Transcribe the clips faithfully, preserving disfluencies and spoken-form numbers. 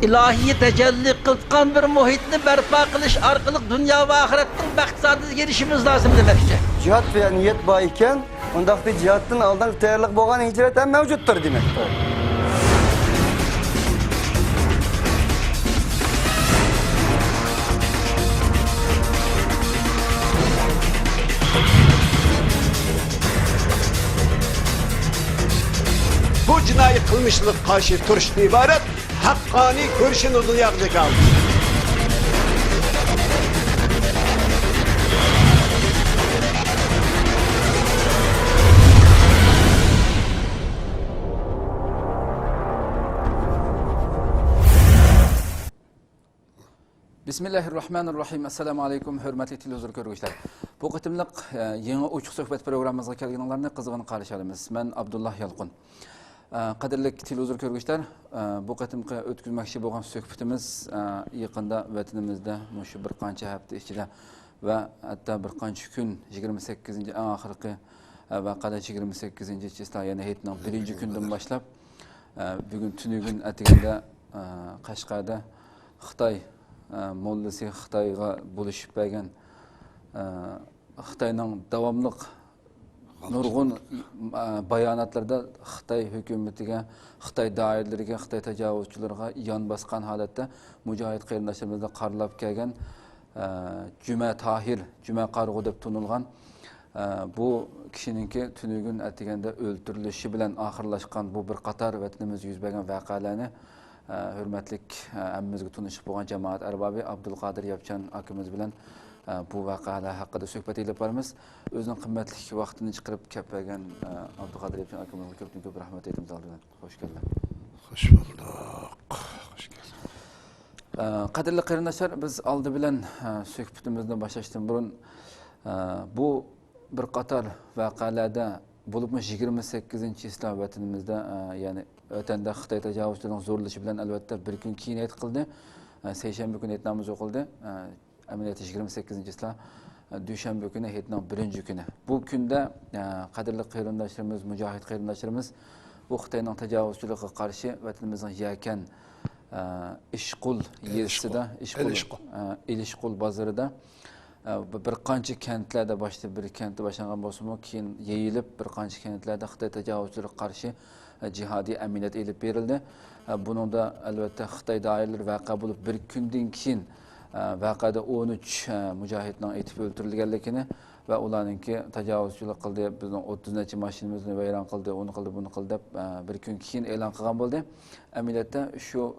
ئىلاھىي تەجەللى قىلىۋاتقان بىر مۇھىتنى بەرپا قىلىش ئارقىلىق دۇنيا ۋە ئاخىرەتنىڭ بەخت سائادىتىگە ئېرىشىشىمىز لازىم دېمەكچى. جىھاد ۋە نىيەت بار ئىكەن، ئۇنداقتا جىھادتىن ئالدىنقى تەييارلىق بولغان ھىجرەت ھەم مەۋجۇتتۇر دېمەكتۇر. بۇ جىنايى قىلمىشلىق قارشى تۇرۇشتىن ئىبارەت ھەققانىي كۈرىشىنى دۇنياغا جاكارلىدى. بىسمىللاھىررەھمانىررەھىم. ئەسسالامۇ ئەلەيكۇم، ھۆرمەتلىك تېلېۋىزور كۆرگۈچىلەر. بۇ قېتىملىق، ئە، يېڭى ئوچۇق سۆھبەت پروگراممىمىزغا كەلگىنىڭلارنى قىزغىن قارشى ئالىمىز. مەن ئابدۇللا يالقۇن. ئە، قەدىرلىك تېلېۋىزور كۆرگۈچىلەر، ئە، بۇ قېتىمقى ئۆتكۈزمەكچى بولغان سۆھبىتىمىز، ئە، يېقىندا ۋەتىنىمىزدە مۇشۇ بىر قانچە ھەپتە ئىچىدە ۋە ھەتتا بىر قانچە كۈن، يىگىرمە سەككىزىنچى، ئەڭ ئاخىرقى، ئە، ۋەقەدە يىگىرمە سەككىزىنچى چىسلا، يەنى ھېيتنىڭ بىرىنچى كۈنىدىن باشلاپ، ئە، بۈگۈن تۈنۈگۈن ئەتىگەندە، ئە، قەشقەردە خىتاي، ئە، موللىسى خىتايغا بولۇشۇپ بەرگەن، ئە، خىتاينىڭ داۋاملىق نۇرغۇن، ئە، باياناتلىرىدا خىتاي ھۆكۈمىتىگە، خىتاي دائىرىلىرىگە، خىتاي تاجاۋۇزچىلىرىغا يان باسقان ھالەتتە مۇجاھىد قېرىنداشلىرىمىزنى قارىلاپ كەلگەن، ئە، جۈمە تاھىر، جۈمە قارىغۇ دەپ تونۇلغان، ئە، بۇ كىشىنىڭكى تۈنۈگۈن ئەتىگەندە ئۆلتۈرۈلۈشى بىلەن ئاخىرلاشقان بۇ بىر قاتار ۋەتىنىمىزدە يۈز بەرگەن ۋەقەلەرنى، ئە، ھۆرمەتلىك، ئە، ھەممىمىزگە تونۇشلۇق بولغان جامائەت ئەربابى ئابدۇلقادىر ياپچان ئاكىمىز بىلەن، ئە، بۇ ۋەقەلەر ھەققىدە سۆھبەت ئېلىپ بارىمىز. ئۆزىنىڭ قىممەتلىك ۋاقتىنى چىقىرىپ كەپ بەرگەن، ئە، ئابدۇلقادىر ياپچان ئاكىمىزغا كۆپتىن كۆپ رەھمەت ئېيتىمىز ئالدى بىلەن. خوش كەلدىڭ. خوش بولدۇق. خوش كەلدىڭ. ئە، قەدىرلىك قېرىنداشلار، بىز ئالدى بىلەن، ئە، سۆھبىتىمىزنى باشلاشتىن بۇرۇن، ئە، بۇ بىر قاتار ۋەقەلەردە، بولۇپمۇ يىگىرمە سەككىزىنچى چىسلا ۋەتىنىمىزدە، ئە، يەنى ۋەتەندە خىتاي تاجاۋۇزچىلىرىنىڭ زورلىشى بىلەن، ئەلۋەتتە، بىر كۈن كېيىن ھېيت قىلدى. ئە، سەيشەنبە كۈنى ھېيتنامىز ئوقۇلدى. ئە، ئەمەلىيەتتە يىگىرمە سەككىزىنچى چىسلا، ئە، دۈشەنبە كۈنى، ھېيتنىڭ بىرىنچى كۈنى. بۇ كۈندە، ئە، قەدىرلىك قېرىنداشلىرىمىز، مۇجاھىد قېرىنداشلىرىمىز بۇ خىتاينىڭ تاجاۋۇزچىلىقىغا قارشى ۋەتىنىمىزنىڭ يەكەن، ئە، ئىشقۇل يېزىسىدا، ئىشقۇل، ئىشقۇل، ئە، ئىلىشقۇل بازىرىدا، ئە، بىر، بىر قانچە كەنتلەردە، باشتا بىر كەنتتە باشلانغان بولسىمۇ، كېيىن يېيىلىپ، بىر قانچە كەنتلەردە خىتاي تاجاۋۇزچىلىرىغا قارشى، ئە، جىھادىي ئەمەلىيات ئېلىپ بېرىلدى. ئە، بۇنىڭدا، ئەلۋەتتە، خىتاي دائىرىلىرى ۋەقە بولۇپ، بىر كۈندىن كېيىن، ئە، ۋەقەدە ئون ئۈچ، ئە، مۇجاھىدنىڭ ئېتىپ ئۆلتۈرۈلگەنلىكىنى ۋە ئۇلارنىڭكى تاجاۋۇزچىلىق قىلدى، بىزنىڭ ئوتتۇز نەچچە ماشىنىمىزنى ۋەيران قىلدى، ئۇنى قىلدى، بۇنى قىلدى دەپ، ئە، بىر كۈن كېيىن ئېلان قىلغان بولدى. ئەمەلىيەتتە، شۇ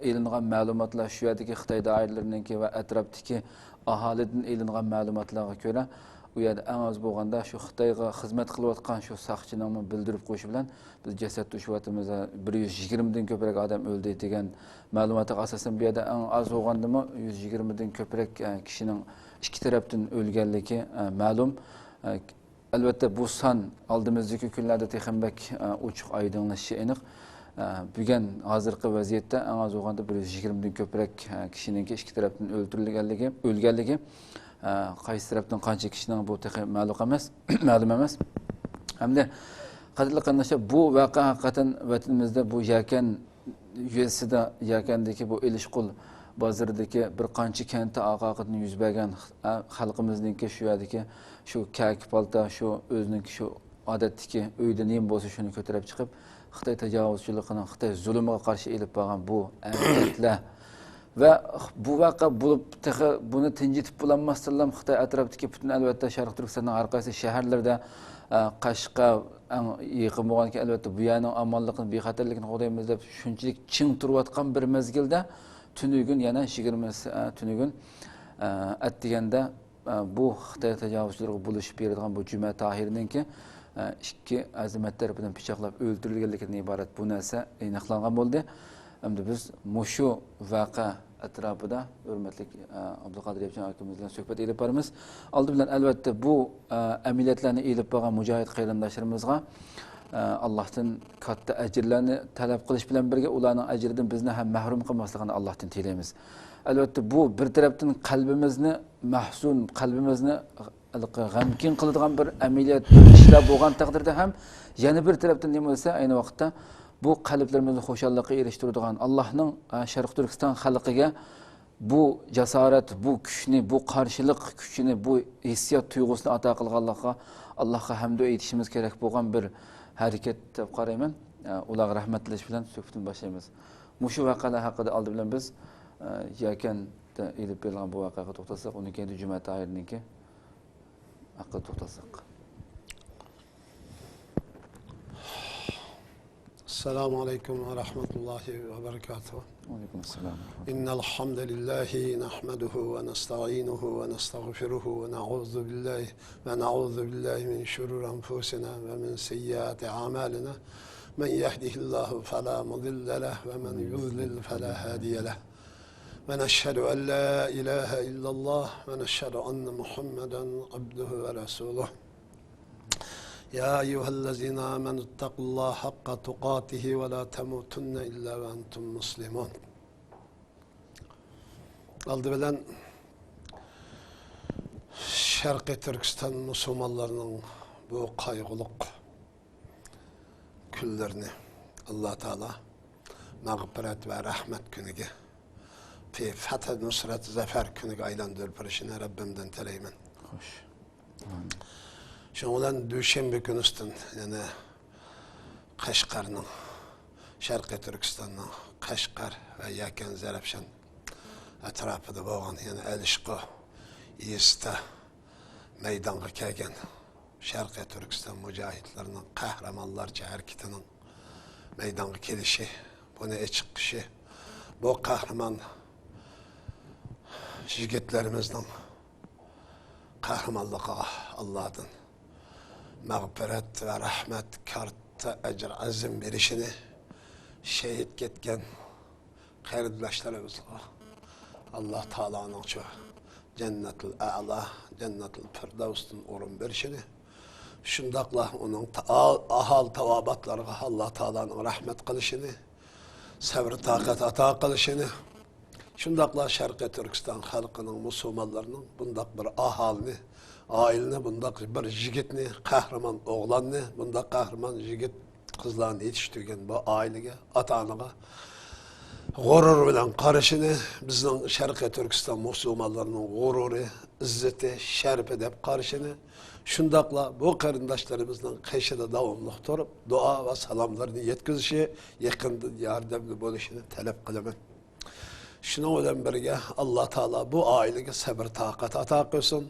ئېلىنغان مەلۇماتلار، شۇ يەردىكى خىتاي دائىرىلىرىنىڭكى ۋە ئەتراپتىكى ئاھالىدىن ئېلىنغان مەلۇماتلارغا كۆرە، ئۇ يەردە ئەڭ ئاز بولغاندا شۇ خىتايغا خىزمەت قىلىۋاتقان شۇ ساقچىنىڭمۇ بىلدۈرۈپ قويۇشى بىلەن، بىز جەسەت توشۇۋاتىمىز، بىر يۈز يىگىرمىدىن كۆپرەك ئادەم ئۆلدى دېگەن مەلۇماتقا ئاساسەن، بۇ يەردە ئەڭ ئاز بولغاندىمۇ يۈز يىگىرمىدىن كۆپرەك، ئە، كىشىنىڭ ئىككى تەرەپتىن ئۆلگەنلىكى، ئە، مەلۇم. ئە، ئەلۋەتتە، بۇ سان ئالدىمىزدىكى كۈنلەردە تېخىمۇ بەك، ئە، ئوچۇق ئايدىڭلىشىشى ئېنىق. ئە، بۈگۈن ھازىرقى ۋەزىيەتتە ئەڭ ئاز بولغاندا بىر يۈز يىگىرمىدىن كۆپرەك، ئە، كىشىنىڭكى ئىككى تەرەپتىن ئۆلتۈرۈلگەنلىكى، ئۆلگەنلىكى، ئە، قايسى تەرەپتىن قانچە كىشىنىڭ بۇ تېخى مەلۇم ئەمەس، مەلۇم ئەمەس. ھەمدە قەدىرلىك قېرىنداشلار، بۇ ۋەقە ھەقىقەتەن ۋەتىنىمىزدە بۇ يەكەن يېزىسىدا، يەكەندىكى بۇ ئېلىشقۇل بازىرىدىكى بىر قانچە كەنتتە ئارقا-ئارقىدىن يۈز بەرگەن، ئە، خەلقىمىزنىڭكى شۇ يەردىكى شۇ كەكە پالتا، شۇ ئۆزىنىڭكى شۇ ئادەتتىكى ئۆيدە نېمە بولسا شۇنى كۆتۈرۈپ چىقىپ، خىتاي تاجاۋۇزچىلىقىنىڭ، خىتاي زۇلۇمىغا قارشى ئېلىپ بارغان بۇ ھەرىكەتلەر ۋە بۇ ۋەقە بولۇپ، تېخى بۇنى تىنجىتىپ بولالماستىنلا، خىتاي ئەتراپتىكى پۈتۈن، ئەلۋەتتە، شەرقىي تۈركىستاننىڭ ھەر قايسى شەھەرلىرىدە، ئە، قەشقەر ئەڭ يېقىن بولغاندىكىن، ئەلۋەتتە، بۇ يەرنىڭ ئامانلىقىنى، بىخەتەرلىكىنى قوغدايمىز دەپ شۇنچىلىك چىڭ تۇرۇۋاتقان بىر مەزگىلدە، تۈنۈگۈن يەنە يىگىرمە، ئە، تۈنۈگۈن، ئە، ئەتىگەندە، ئە، بۇ خىتاي تاجاۋۇزچىلىرىغا بولۇشۇپ بېرىدىغان بۇ جۈمە تاھىرنىڭكى، ئە، ئىككى ئەزىمەت تەرىپىدىن پىچاقلاپ ئۆلتۈرۈلگەنلىكىدىن ئىبارەت بۇ نەرسە ئېنىقلانغان بولدى. ئەمدى بىز مۇشۇ ۋەقە ئەتراپىدا ھۆرمەتلىك، ئە، ئابدۇلقادىر ياپچان ئاكىمىز بىلەن سۆھبەت ئېلىپ بارىمىز. ئالدى بىلەن، ئەلۋەتتە، بۇ، ئە، ئەمەلىيەتلەرنى ئېلىپ بارغان مۇجاھىد قېرىنداشلىرىمىزغا، ئە، ئاللاھتىن كاتتا ئەجىرلەرنى تەلەپ قىلىش بىلەن بىرگە، ئۇلارنىڭ ئەجرىدىن بىزنى ھەم مەھرۇم قىلماسلىقىنى ئاللاھتىن تىلەيمىز. ئەلۋەتتە، بۇ بىر تەرەپتىن قەلبىمىزنى مەھزۇن، قەلبىمىزنى ھېلىقى غەمكىن قىلىدىغان بىر ئەمەلىيەت ئىشلار بولغان تەقدىردە ھەم، يەنە بىر تەرەپتىن نېمە دېسە، ئەينى ۋاقىتتا بۇ قەلبلىرىمىزنى خۇشاللىققا ئېرىشتۈرىدىغان، ئاللاھنىڭ، ئە، شەرقىي تۈركىستان خەلقىگە بۇ جاسارەت، بۇ كۈچنى، بۇ قارشىلىق كۈچىنى، بۇ ھېسسىيات تۇيغۇسىنى ئاتا قىلغانلىقىغا ئاللاھقا ھەمدۇ ئېيتىشىمىز كېرەك بولغان بىر ھەرىكەت دەپ قارايمەن. ئە، ئۇلارغا رەھمەت تىلەش بىلەن سۆھبىتىمىزنى باشلايمىز. مۇشۇ ۋەقەلەر ھەققىدە ئالدى بىلەن بىز، ئە، يەكەندە ئېلىپ بېرىلغان بۇ ۋەقەگە توختالساق، ئۇنىڭ كېيىن جۈمە تاھىرنىڭكى ھەققىدە توختالساق. السلام عليكم ورحمة الله وبركاته. وعليكم السلام. إن الحمد لله نحمده ونستعينه ونستغفره ونعوذ بالله، ونعوذ بالله من شرور أنفسنا ومن سيئات أعمالنا. من يهده الله فلا مضل له ومن يضلل فلا هادي له. ونشهد أن لا إله إلا الله ونشهد أن محمدا عبده ورسوله. يا أيها الذين آمنوا اتقوا الله حق تقاته ولا تموتن إلا وأنتم مسلمون. ئالدى بىلەن شەرقىي تۈركىستان مۇسۇلمانلىرىنىڭ بۇ قايغۇلۇق كۈنلىرىنى ئاللا تائالا مەغپىرەت ۋە رەھمەت كۈنىگە، في فتح نصرة ظفر كۈنىگە ئايلاندۇرۇپ بېرىشىنى رەببىمدىن تىلەيمەن. خوش. شۇنىڭ بىلەن دۈشەنبە كۈنى ئۈستۈن يەنە قەشقەرنىڭ، شەرقىي تۈركىستاننىڭ قەشقەر ۋە يەكەن زەرەپشان ئەتراپىدا بولغان يەنە ئەلىشقۇ يېزىسىدا مەيدانغا كەلگەن شەرقىي تۈركىستان مۇجاھىدلىرىنىڭ قەھرىمانلارچە ھەرىكىتىنىڭ مەيدانغا كېلىشى، بۇنى ئېچىقلىشى، بۇ قەھرىمان يىگىتلىرىمىزنىڭ قەھرىمانلىقىغا ئاللادىن مەغپىرەت ۋە رەھمەت، كاتتا ئەجر ئەزىم بېرىشىنى، شېھىت كەتكەن قېرىنداشلىرىمىزغا ئاللا تائالانىڭ شۇ جەننەتۇل ئەلا، جەننەتۇل پىردەۋستىن ئورۇن بېرىشىنى، شۇنداقلا ئۇنىڭ تا-، ئاھال تاۋابىئاتلىرىغا ئاللا تائالانىڭ رەھمەت قىلىشىنى، سەۋر تاقەت ئاتا قىلىشىنى، شۇنداقلا شەرقىي تۈركىستان خەلقىنىڭ، مۇسۇلمانلىرىنىڭ بۇنداق بىر ئاھالىنى، ئائىلىنى، بۇنداق بىر يىگىتنى، قەھرىمان ئوغلاننى، بۇنداق قەھرىمان يىگىت قىزلارنى يېتىشتۈرگەن بۇ ئائىلىگە، ئاتا-ئانىغا غۇرۇر بىلەن قارىشىنى، بىزنىڭ شەرقىي تۈركىستان مۇسۇلمانلىرىنىڭ غۇرۇرى، ئىززىتى، شەرىپى دەپ قارىشىنى، شۇنداقلا بۇ قېرىنداشلىرىمىزنىڭ قېشىدا داۋاملىق تۇرۇپ، دۇئا ۋە سالاملىرىنى يەتكۈزۈشى، يېقىندىن ياردەمدە بولۇشىنى تەلەپ قىلىمەن. شۇنىڭ بىلەن بىرگە، ئاللا تائالا بۇ ئائىلىگە سەبر تاقەت ئاتا قىلسۇن.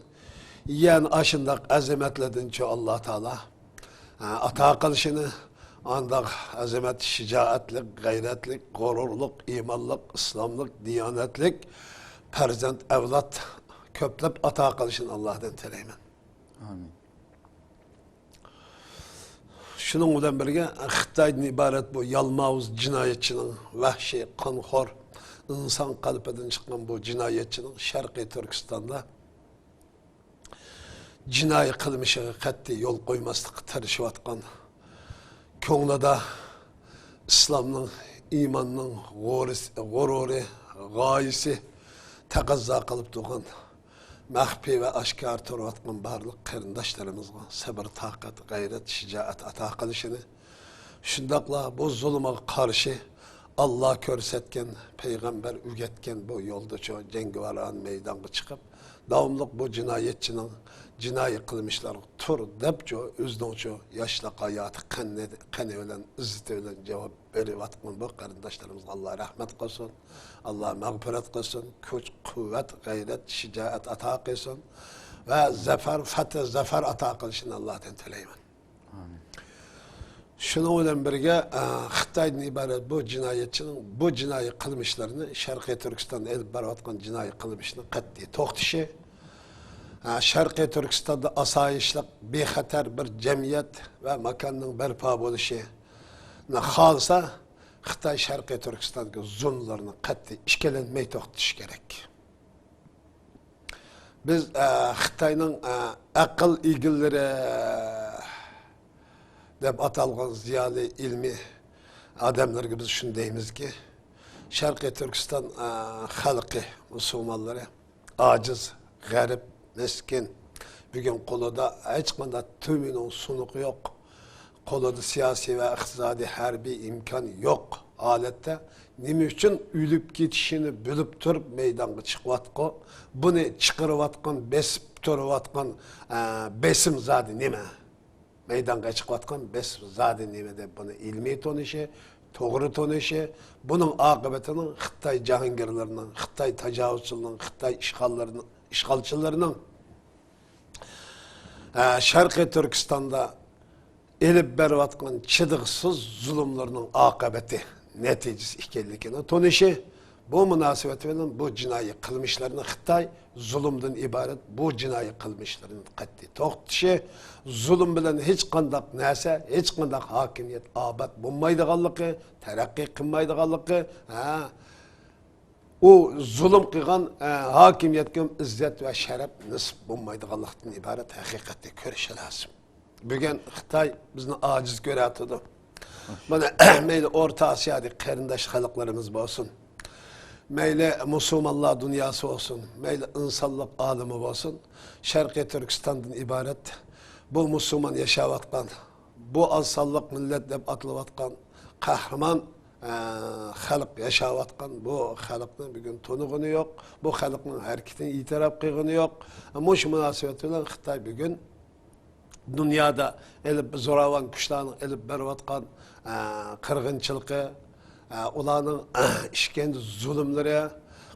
يەنە ئاشۇنداق ئەزىمەتلەردىنچۇ ئاللا تائالا، ئە، ئاتا قىلىشىنى، ئانداق ئەزىمەت، شىجائەتلىك، غەيرەتلىك، غۇرۇرلۇق، ئىمانلىق، ئىسلاملىق، دىيانەتلىك پەرزەنت ئەۋلاد كۆپلەپ ئاتا قىلىشىنى ئاللادىن تىلەيمەن. ئامىن. شۇنىڭ بىلەن بىرگە، خىتايدىن ئىبارەت بۇ يالماۋۇز جىنايەتچىنىڭ، ۋەھشىي، قانخور، ئىنسان قەلبىدىن چىققان بۇ جىنايەتچىنىڭ شەرقىي تۈركىستاندا جىنايى قىلمىشىغا قەتئىي يول قويماسلىققا تىرىشىۋاتقان، كۆڭلىدە ئىسلامنىڭ، ئىماننىڭ غورىس-، غۇرۇرى، غايىسى تەقەززا قىلىپ تۇرغان، مەخپىي ۋە ئاشكارا تۇرۇۋاتقان بارلىق قېرىنداشلىرىمىزغا سەبر، تاقەت، غەيرەت، شىجائەت ئاتا قىلىشىنى، شۇنداقلا بۇ زۇلۇمغا قارشى ئاللا كۆرسەتكەن، پەيغەمبەر ئۆگەتكەن بۇ يولدىچۇ جەڭگىۋارانە مەيدانغا چىقىپ، داۋاملىق بۇ جىنايەتچىنىڭ جىنايى قىلمىشلارغا تۇر دەپچۇ، ئۆزىنىڭچۇ ياشلىق ھاياتى قېنى، قېنى بىلەن، ئىززىتى بىلەن جاۋاب بېرىۋاتقان بۇ قېرىنداشلىرىمىزغا ئاللا رەھمەت قىلسۇن، ئاللا مەغپىرەت قىلسۇن، كۈچ، قۇۋۋەت، غەيرەت، شىجائەت ئاتا قىلسۇن ۋە زەپەر، فەتھى، زەپەر ئاتا قىلىشىنى ئاللادىن تىلەيمەن. ئامىن. شۇنىڭ بىلەن بىرگە، ئە، خىتايدىن ئىبارەت بۇ جىنايەتچىنىڭ بۇ جىنايى قىلمىشلىرىنى، شەرقىي تۈركىستاندا ئېلىپ بارىۋاتقان جىنايى قىلمىشىنى قەتئىي توختىشى، ئە، شەرقىي تۈركىستاندا ئاسايىشلىق، بىخەتەر بىر جەمئىيەت ۋە ماكاننىڭ بەرپا بولۇشىنى خالىسا، خىتاي شەرقىي تۈركىستاندىكى زۇلۇملىرىنى قەتئىي ئىككىلەنمەي توختىتىشى كېرەك. بىز، ئە، خىتاينىڭ، ئە، ئەقىل ئىگىلىرى دەپ ئاتالغان زىيالىي ئىلمىي ئادەملەرگە بىز شۇنى دەيمىزكى، شەرقىي تۈركىستان، ئە، خەلقى، مۇسۇلمانلىرى ئاجىز، غەرىب، مىسكىن، بۈگۈن قولىدا ھېچقانداق تۈمىنىڭ سۇنۇقى يوق، قولىدا سىياسىي ۋە ئىقتىسادىي، ھەربىي ئىمكان يوق ھالەتتە نېمە ئۈچۈن ئۆلۈپ كېتىشىنى بىلىپ تۇرۇپ مەيدانغا چىقىۋاتقۇ؟ بۇنى چىقىرىۋاتقان، بېسىپ تۇرۇۋاتقان، ئە، بېسىم زادى نېمە؟ مەيدانغا چىقىۋاتقان بېسىم زادى نېمە دەپ بۇنى ئىلمىي تونۇشى، توغرا تونۇشى، بۇنىڭ ئاقىۋىتىنىڭ خىتاي جاھانگىرلىرىنىڭ، خىتاي تاجاۋۇزچىلىرىنىڭ، خىتاي ئىشغاللىرىنىڭ، ئىشغالچىلىرىنىڭ، ئە، شەرقىي تۈركىستاندا ئېلىپ بېرىۋاتقان چىدىغۇسىز زۇلۇملىرىنىڭ ئاقىۋىتى، نەتىجىسى ئىكەنلىكىنى تونۇشى، بۇ مۇناسىۋەت بىلەن بۇ جىنايى قىلمىشلارنى خىتاي زۇلۇمدىن ئىبارەت بۇ جىنايى قىلمىشلىرىنى قەتئىي توختىتىشى، زۇلۇم بىلەن ھېچقانداق نەرسە، ھېچقانداق ھاكىمىيەت ئاباد بولمايدىغانلىقى، تەرەققىي قىلمايدىغانلىقى، ھە، ئۇ زۇلۇم قىلغان، ئە، ھاكىمىيەتكە ئىززەت ۋە شەرەپ نېسىپ بولمايدىغانلىقتىن ئىبارەت ھەقىقەتنى كۆرۈشى لازىم. بۈگۈن خىتاي بىزنى ئاجىز كۆرۈۋاتىدۇ. مانا، مەيلى ئورتا ئاسىيادىكى قېرىنداش خەلقلىرىمىز بولسۇن، مەيلى مۇسۇلمانلار دۇنياسى بولسۇن، مەيلى ئىنسانلىق ئالىمى بولسۇن، شەرقىي تۈركىستاندىن ئىبارەت بۇ مۇسۇلمان ياشاۋاتقان، بۇ ئاز سانلىق مىللەت دەپ ئاتىلىۋاتقان قەھرىمان، ئە، خەلق ياشاۋاتقان بۇ خەلقنى بۈگۈن تونۇغىنى يوق، بۇ خەلقنىڭ ھەرىكىتىنى ئېتىراپ قىلغىنى يوق. مۇشۇ مۇناسىۋەت بىلەن خىتاي بۈگۈن دۇنيادا ئېلىپ زوراۋان كۈچلەرنىڭ ئېلىپ بېرىۋاتقان، ئە، قىرغىنچىلىقى، ئە، ئۇلارنىڭ ئىشكەنجە زۇلۇملىرى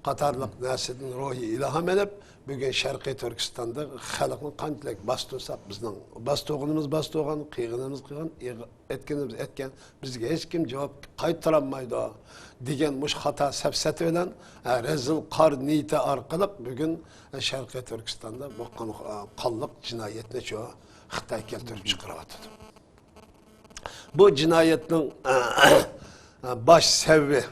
قاتارلىق نەرسىدىن روھىي ئىلھام ئېلىپ، بۈگۈن شەرقىي تۈركىستاندا خەلقنى قانچىلىك باستۇرساق، بىزنىڭ باستۇرغىنىمىز باستۇرغان، قىلغىنىمىز قىلغان، ئېغ-، ئەتكىنىمىز ئەتكەن، بىزگە ھېچكىم جاۋاب قايتۇرالمايدۇ دېگەن مۇشۇ خاتا سەپسەتە بىلەن، ئە، رەزىل قار نىيىتى ئارقىلىق بۈگۈن، ئە، شەرقىي تۈركىستاندا بۇ قان-، ئە، قانلىق جىنايەتنى شۇ خىتاي كەلتۈرۈپ چىقىرىۋاتىدۇ. بۇ جىنايەتنىڭ، ئە، ئە، باش سەۋەبى،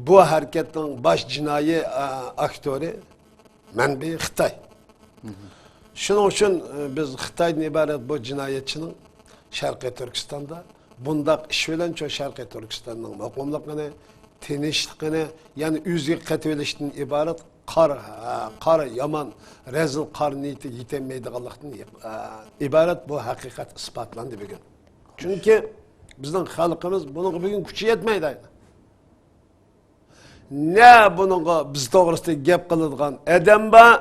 بۇ ھەرىكەتنىڭ باش جىنايى، ئە، ئاكتيورى مەنبىي خىتاي. شۇنىڭ ئۈچۈن، ئە، بىز خىتايدىن ئىبارەت بۇ جىنايەتچىنىڭ شەرقىي تۈركىستاندا بۇنداق ئىش بىلەن شۇ شەرقىي تۈركىستاننىڭ مۇقىملىقىنى، تىنچلىقىنى، يەنى ئۆزىگە قېتىۋېلىشتىن ئىبارەت قار، ئە، قار يامان، رەزىل قار نىيىتىگە يېتەلمەيدىغانلىقتىن، ئە، ئىبارەت بۇ ھەقىقەت ئىسپاتلاندى بۈگۈن. چۈنكى بىزنىڭ خەلقىمىز بۇنىڭغا بۈگۈن كۈچى يەتمەيدۇ. نە بۇنىڭغا بىز توغرىسىدا گەپ قىلىدىغان ئادەم بار،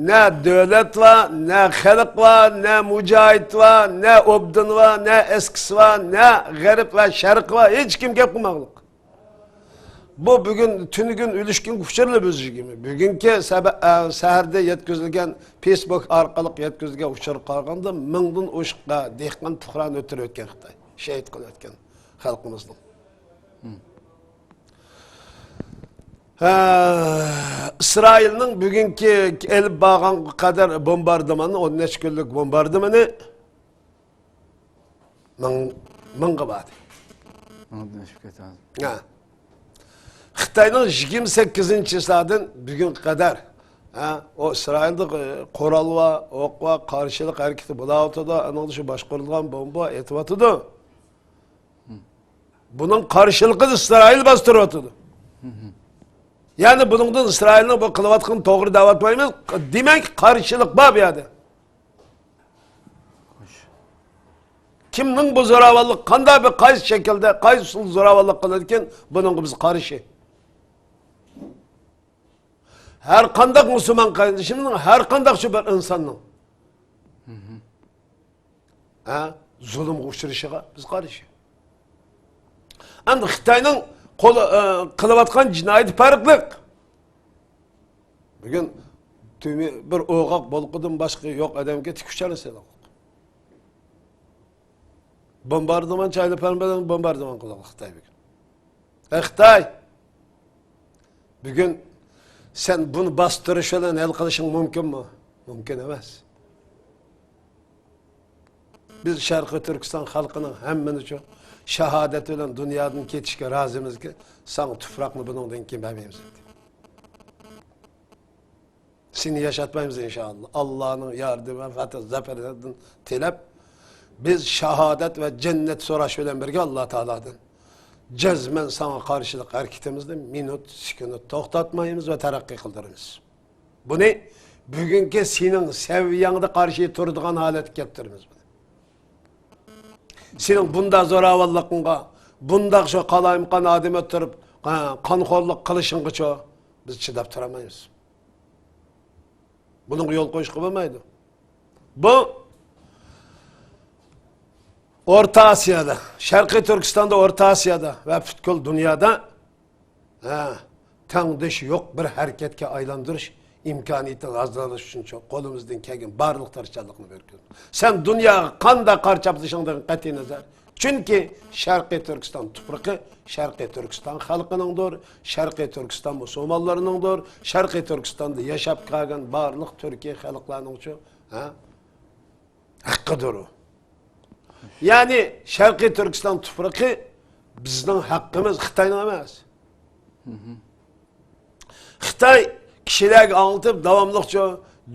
نە دۆلەت بار، نە خەلق بار، نە مۇجاھىد بار، نە ئوبدان بار، نە ئەسكىسى بار، نە غەرب ۋە شەرق بار، ھېچكىم گەپ قىلماقلىق. بۇ بۈگۈن، تۈنۈگۈن ئۈلۈشكەن ئۇچۇرلار بىز يىگىرمە. بۈگۈنكى سەبە-، ئە، سەھەردە يەتكۈزۈلگەن، فېيسبۇك ئارقىلىق يەتكۈزۈلگەن ئۇچۇرغا قارىغاندا، مىڭدىن ئوشۇق، ئە، دېھقان پۇقرانى ئۆلتۈرۈۋەتكەن خىتاي. شېھىت قىلىۋەتكەن خەلقىمىزنىڭ. ھە، ئىسرائىلنىڭ بۈگۈنكى ئېلىپ بارغانغا قەدەر بومباردىمانى، ئون نەچچە كۈنلۈك بومباردىمانى مىڭ، مىڭغا باردى. مىڭدىن ئېشىپ كېتىۋاتىدۇ. ھە. خىتاينىڭ يىگىرمە سەككىزىنچى چىسلادىن بۈگۈنگە قەدەر، ھە، ئۇ ئىسرائىلدا قورال بار، ئوق بار، قارشىلىق ھەرىكىتى بولاۋاتىدۇ، ئانىڭدا شۇ باشقۇرۇلغان بومبا ئېتىۋاتىدۇ. بۇنىڭ قارشىلىقىنى ئىسرائىل باستۇرۇۋاتىدۇ. يەنى بۇنىڭدىن ئىسرائىلنىڭ بۇ قىلىۋاتقىنى توغرا دەۋاتمايمىز. دېمەك، قارشىلىق بار بۇ يەردە. كىمنىڭ بۇ زوراۋانلىق، قانداق بىر، قايسى شەكىلدە، قايسى ئۇسۇلدا زوراۋانلىق قىلىدىكەن، بۇنىڭغا بىز قارشى. ھەر قانداق مۇسۇلمان قېرىندىشىمىزنىڭ، ھەر قانداق شۇ بىر ئىنساننىڭ، ھە، زۇلۇمغا ئۇچرىشىغا بىز قارشى. ئەمدى خىتاينىڭ قولى، ئە، قىلىۋاتقان جىنايىتى پەرقلىق. بۈگۈن تۈمى بىر ئوغاق بولقىدىن باشقا يوق ئادەمگە تىكۈشەر سېلىق. بومباردىمان، چاينى پەن بىلەن بومباردىمان قىلىدۇ خىتاي بۈگۈن. ئەي خىتاي! بۈگۈن سەن بۇنى باستۇرۇش بىلەن ھەل قىلىشىڭ مۇمكىنمۇ؟ مۇمكىن ئەمەس. بىز شەرقىي تۈركىستان خەلقىنىڭ ھەممىنى شۇ شاھادەت بىلەن دۇنيادىن كېتىشكە رازىمىزكى، ساڭا تۇپراقنى بۇنىڭدىن كېيىن بەرمەيمىز دېدى. سېنى ياشاتمايمىز ئىنشائاللا. ئاللانىڭ ياردىمى ۋە پەتھى زەپەرلەردىن تىلەپ، بىز شاھادەت ۋە جەننەت سوراش بىلەن بىرگە ئاللا تائالادىن جەزمەن ساڭا قارشىلىق ھەرىكىتىمىزنى مىنۇت، سېكۇنت توختاتمايمىز ۋە تەرەققىي قىلدۇرىمىز. بۇنى بۈگۈنكى سېنىڭ سەۋىيەڭدە قارشى تۇرىدىغان ھالەتكە كەلتۈرىمىز بۇنى. سېنىڭ بۇنداق زوراۋانلىقىڭغا، بۇنداق شۇ قالايمىقان ئادەم ئۆلتۈرۈپ، ھە، قانخورلۇق قىلىشىڭغىچۇ بىز چىداپ تۇرالمايمىز. بۇنىڭغا يول قويۇشقا بولمايدۇ. بۇ ئورتا ئاسىيادا، شەرقىي تۈركىستاندا، ئورتا ئاسىيادا ۋە پۈتكۈل دۇنيادا، ھە، تەڭدىشى يوق بىر ھەرىكەتكە ئايلاندۇرۇش ئىمكانىيىتىنى ھازىرلاش ئۈچۈن قولىمىزدىن كەلگەن بارلىق تىرىشچانلىقنى بېرىپ كۆرىمىز. سەن دۇنياغا قانداق قارا چاپلىشىڭدىن قەتئىينەزەر، چۈنكى شەرقىي تۈركىستان تۇپرىقى شەرقىي تۈركىستان خەلقىنىڭدۇر، شەرقىي تۈركىستان مۇسۇلمانلىرىنىڭدۇر، شەرقىي تۈركىستاندا ياشاپ كەلگەن بارلىق تۈركىي خەلقلەرنىڭچۇ، ھە، ھەققىدۇر ئۇ. يەنى شەرقىي تۈركىستان تۇپرىقى بىزنىڭ ھەققىمىز، خىتاينىڭ ئەمەس. خىتاي كىشىلەرگە ئاڭلىتىپ داۋاملىقچۇ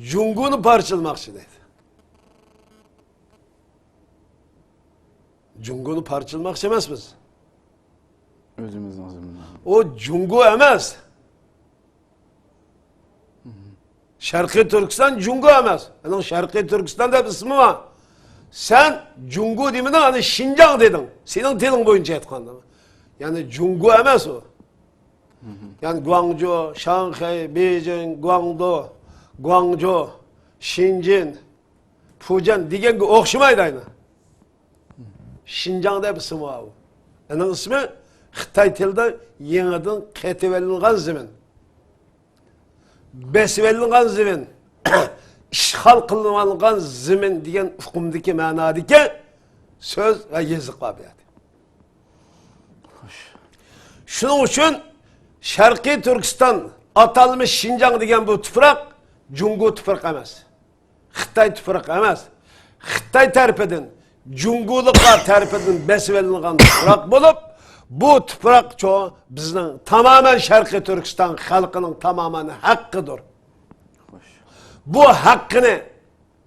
جۇڭگونى پارچىلىماقچى دەيدۇ. جۇڭگونى پارچىلىماقچى ئەمەسمىز. ئۆزىمىزنىڭ زېمىنىنى. ئۇ جۇڭگو ئەمەس. شەرقىي تۈركىستان جۇڭگو ئەمەس. ئۇنىڭ شەرقىي تۈركىستان دەپ ئىسمى بار. سەن جۇڭگو دېمىدىڭ، ئەنە شىنجاڭ دېدىڭ. سېنىڭ تىلىڭ بويىچە ئېيتقاندا. يەنى جۇڭگو ئەمەس ئۇ. يەنى گۇاڭجۇ، شاڭخەي، بېيجىڭ، گۇاڭدۇ، گۇاڭجۇ، شېنجېن، پۇجيەن دېگەنگە ئوخشىمايدۇ ئاينا. شىنجاڭ دەپ ئىسمى بار ئۇ. ئۇنىڭ ئىسمى خىتاي تىلىدا يېڭىدىن قېتىۋېلىنغان زېمىن. بېسىۋېلىنغان زېمىن، ئىشغال قىلىنغان زېمىن دېگەن ئۇقۇمدىكى مەنادىكى سۆز ۋە يېزىق بار بۇ يەردە. شۇنىڭ ئۈچۈن شەرقىي تۈركىستان، ئاتالمىش شىنجاڭ دېگەن بۇ تۇپراق جۇڭگو تۇپرىقى ئەمەس. خىتاي تۇپرىقى ئەمەس، خىتاي تەرىپىدىن، جۇڭگولۇقلار تەرىپىدىن بېسىۋېلىنغان تۇپراق بولۇپ، بۇ تۇپراقچۇ بىزنىڭ تامامەن شەرقىي تۈركىستان خەلقىنىڭ تامامەن ھەققىدۇر. بۇ ھەققىنى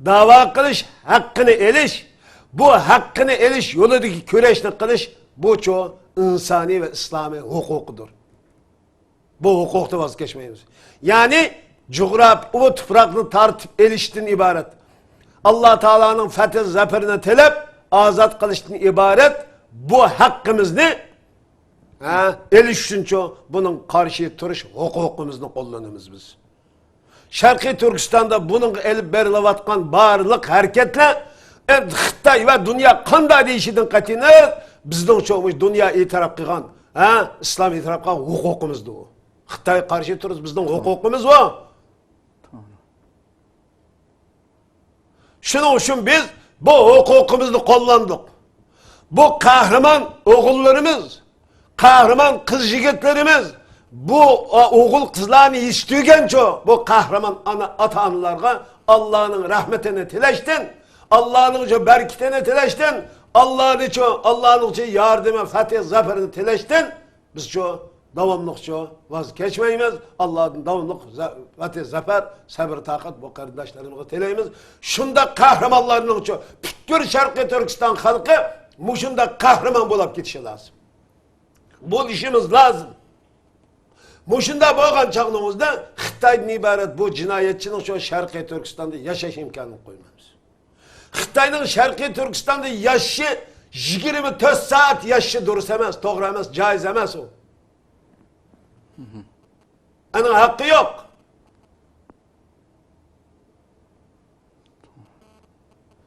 داۋا قىلىش، ھەققىنى ئېلىش، بۇ ھەققىنى ئېلىش يولىدىكى كۈرەشنى قىلىش، بۇچۇ ئىنسانىي ۋە ئىسلامىي ھوقۇقىدۇر. بۇ ھوقۇقتىن ۋاز كەچمەيمىز. يەنى جۇغراپ-، ئۇ تۇپراقنى تارتىپ ئېلىشتىن ئىبارەت. ئاللا تائالانىڭ فەتھى زەپىرىنى تىلەپ، ئازاد قىلىشتىن ئىبارەت بۇ ھەققىمىزنى، ھە، ئېلىش ئۈچۈنچۇ بۇنىڭ قارشى تۇرۇش ھوقۇقىمىزنى قوللىنىمىز بىز. شەرقىي تۈركىستاندا بۇنىڭغا ئېلىپ بېرىلىۋاتقان بارلىق ھەرىكەتلەر، ئەمدى خىتاي ۋە دۇنيا قانداق دېيىشىدىن قەتئىينەزەر، بىزنىڭچۇ دۇنيا ئېتىراپ قىلغان، ھە، ئىسلام ئېتىراپ قىلغان ھوقۇقىمىزدۇر ئۇ. خىتايغا قارشى تۇرۇش بىزنىڭ ھوقۇقىمىز ئۇ. شۇنىڭ ئۈچۈن بىز بۇ ھوقۇقىمىزنى قوللاندۇق. بۇ قەھرىمان ئوغۇللىرىمىز، قەھرىمان قىز يىگىتلىرىمىز، بۇ ئوغۇل قىزلارنى يېتىشتۈرگەنچۇ، بۇ قەھرىمان ئانا، ئاتا-ئانىلارغا ئاللانىڭ رەھمىتىنى تىلەشتىن، ئاللانىڭچۇ بەرىكىتىنى تىلەشتىن، ئاللانىچۇ، ئاللانىڭچۇ ياردىمى، فەتھى، زەپىرىنى تىلەشتىن، بىزچۇ داۋاملىقچۇ ۋاز كەچمەيمىز. ئاللادىن داۋاملىق زە-، ۋەتى زەپەر، سەبر تاقەت بۇ قېرىنداشلىرىمىزغا تىلەيمىز. شۇنداق قەھرىمانلارنىڭچۇ پۈتكۈل شەرقىي تۈركىستان خەلقى مۇشۇنداق قەھرىمان بولاپ كېتىشى لازىم. بولۇشىمىز لازىم. مۇشۇنداق بولغان چاغنىڭىزدا خىتايدىن ئىبارەت بۇ جىنايەتچىنىڭ شۇ شەرقىي تۈركىستاندا ياشاش ئىمكانىنى قويمايمىز. خىتاينىڭ شەرقىي تۈركىستاندا ياشىشى، يىگىرمە تۆت سائەت ياشىشى دۇرۇس ئەمەس، توغرا ئەمەس، جائىز ئەمەس ئۇ. ئۇنىڭ ھەققى يوق.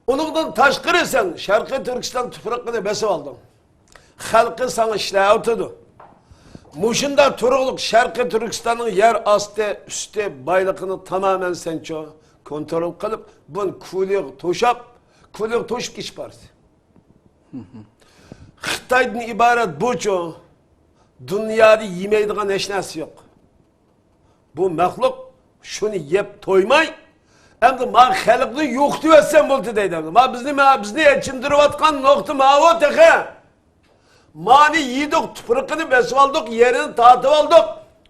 ئۇنىڭدىن تاشقىرى سەن شەرقىي تۈركىستان تۇپرىقىنى بېسىۋالدىڭ. خەلقى ساڭا ئىشلەۋاتىدۇ. مۇشۇنداق تۇرۇقلۇق شەرقىي تۈركىستاننىڭ يەر ئاستى، ئۈستى بايلىقىنى تامامەن سەنچۇ كونترول قىلىپ، بۇنى كۇلىغا توشاپ، كۇلىغا توشۇپ كېچىپ بارىسەن. خىتايدىن ئىبارەت بۇچۇ دۇنيادا يېمەيدىغان ھېچ نەرسە يوق. بۇ مەخلۇق شۇنى يەپ تويماي، ئەمدى ما خەلقنى يوقىتىۋەتسەم بولدى دەيدۇ. ما بىزنى، ما بىزنى ئېچىندۇرۇۋاتقان نۇقتا ماۋۇ تېخى. مانى يېدۇق، تۇپرىقىنى بېسىۋالدۇق، يېرىنى تارتىۋالدۇق.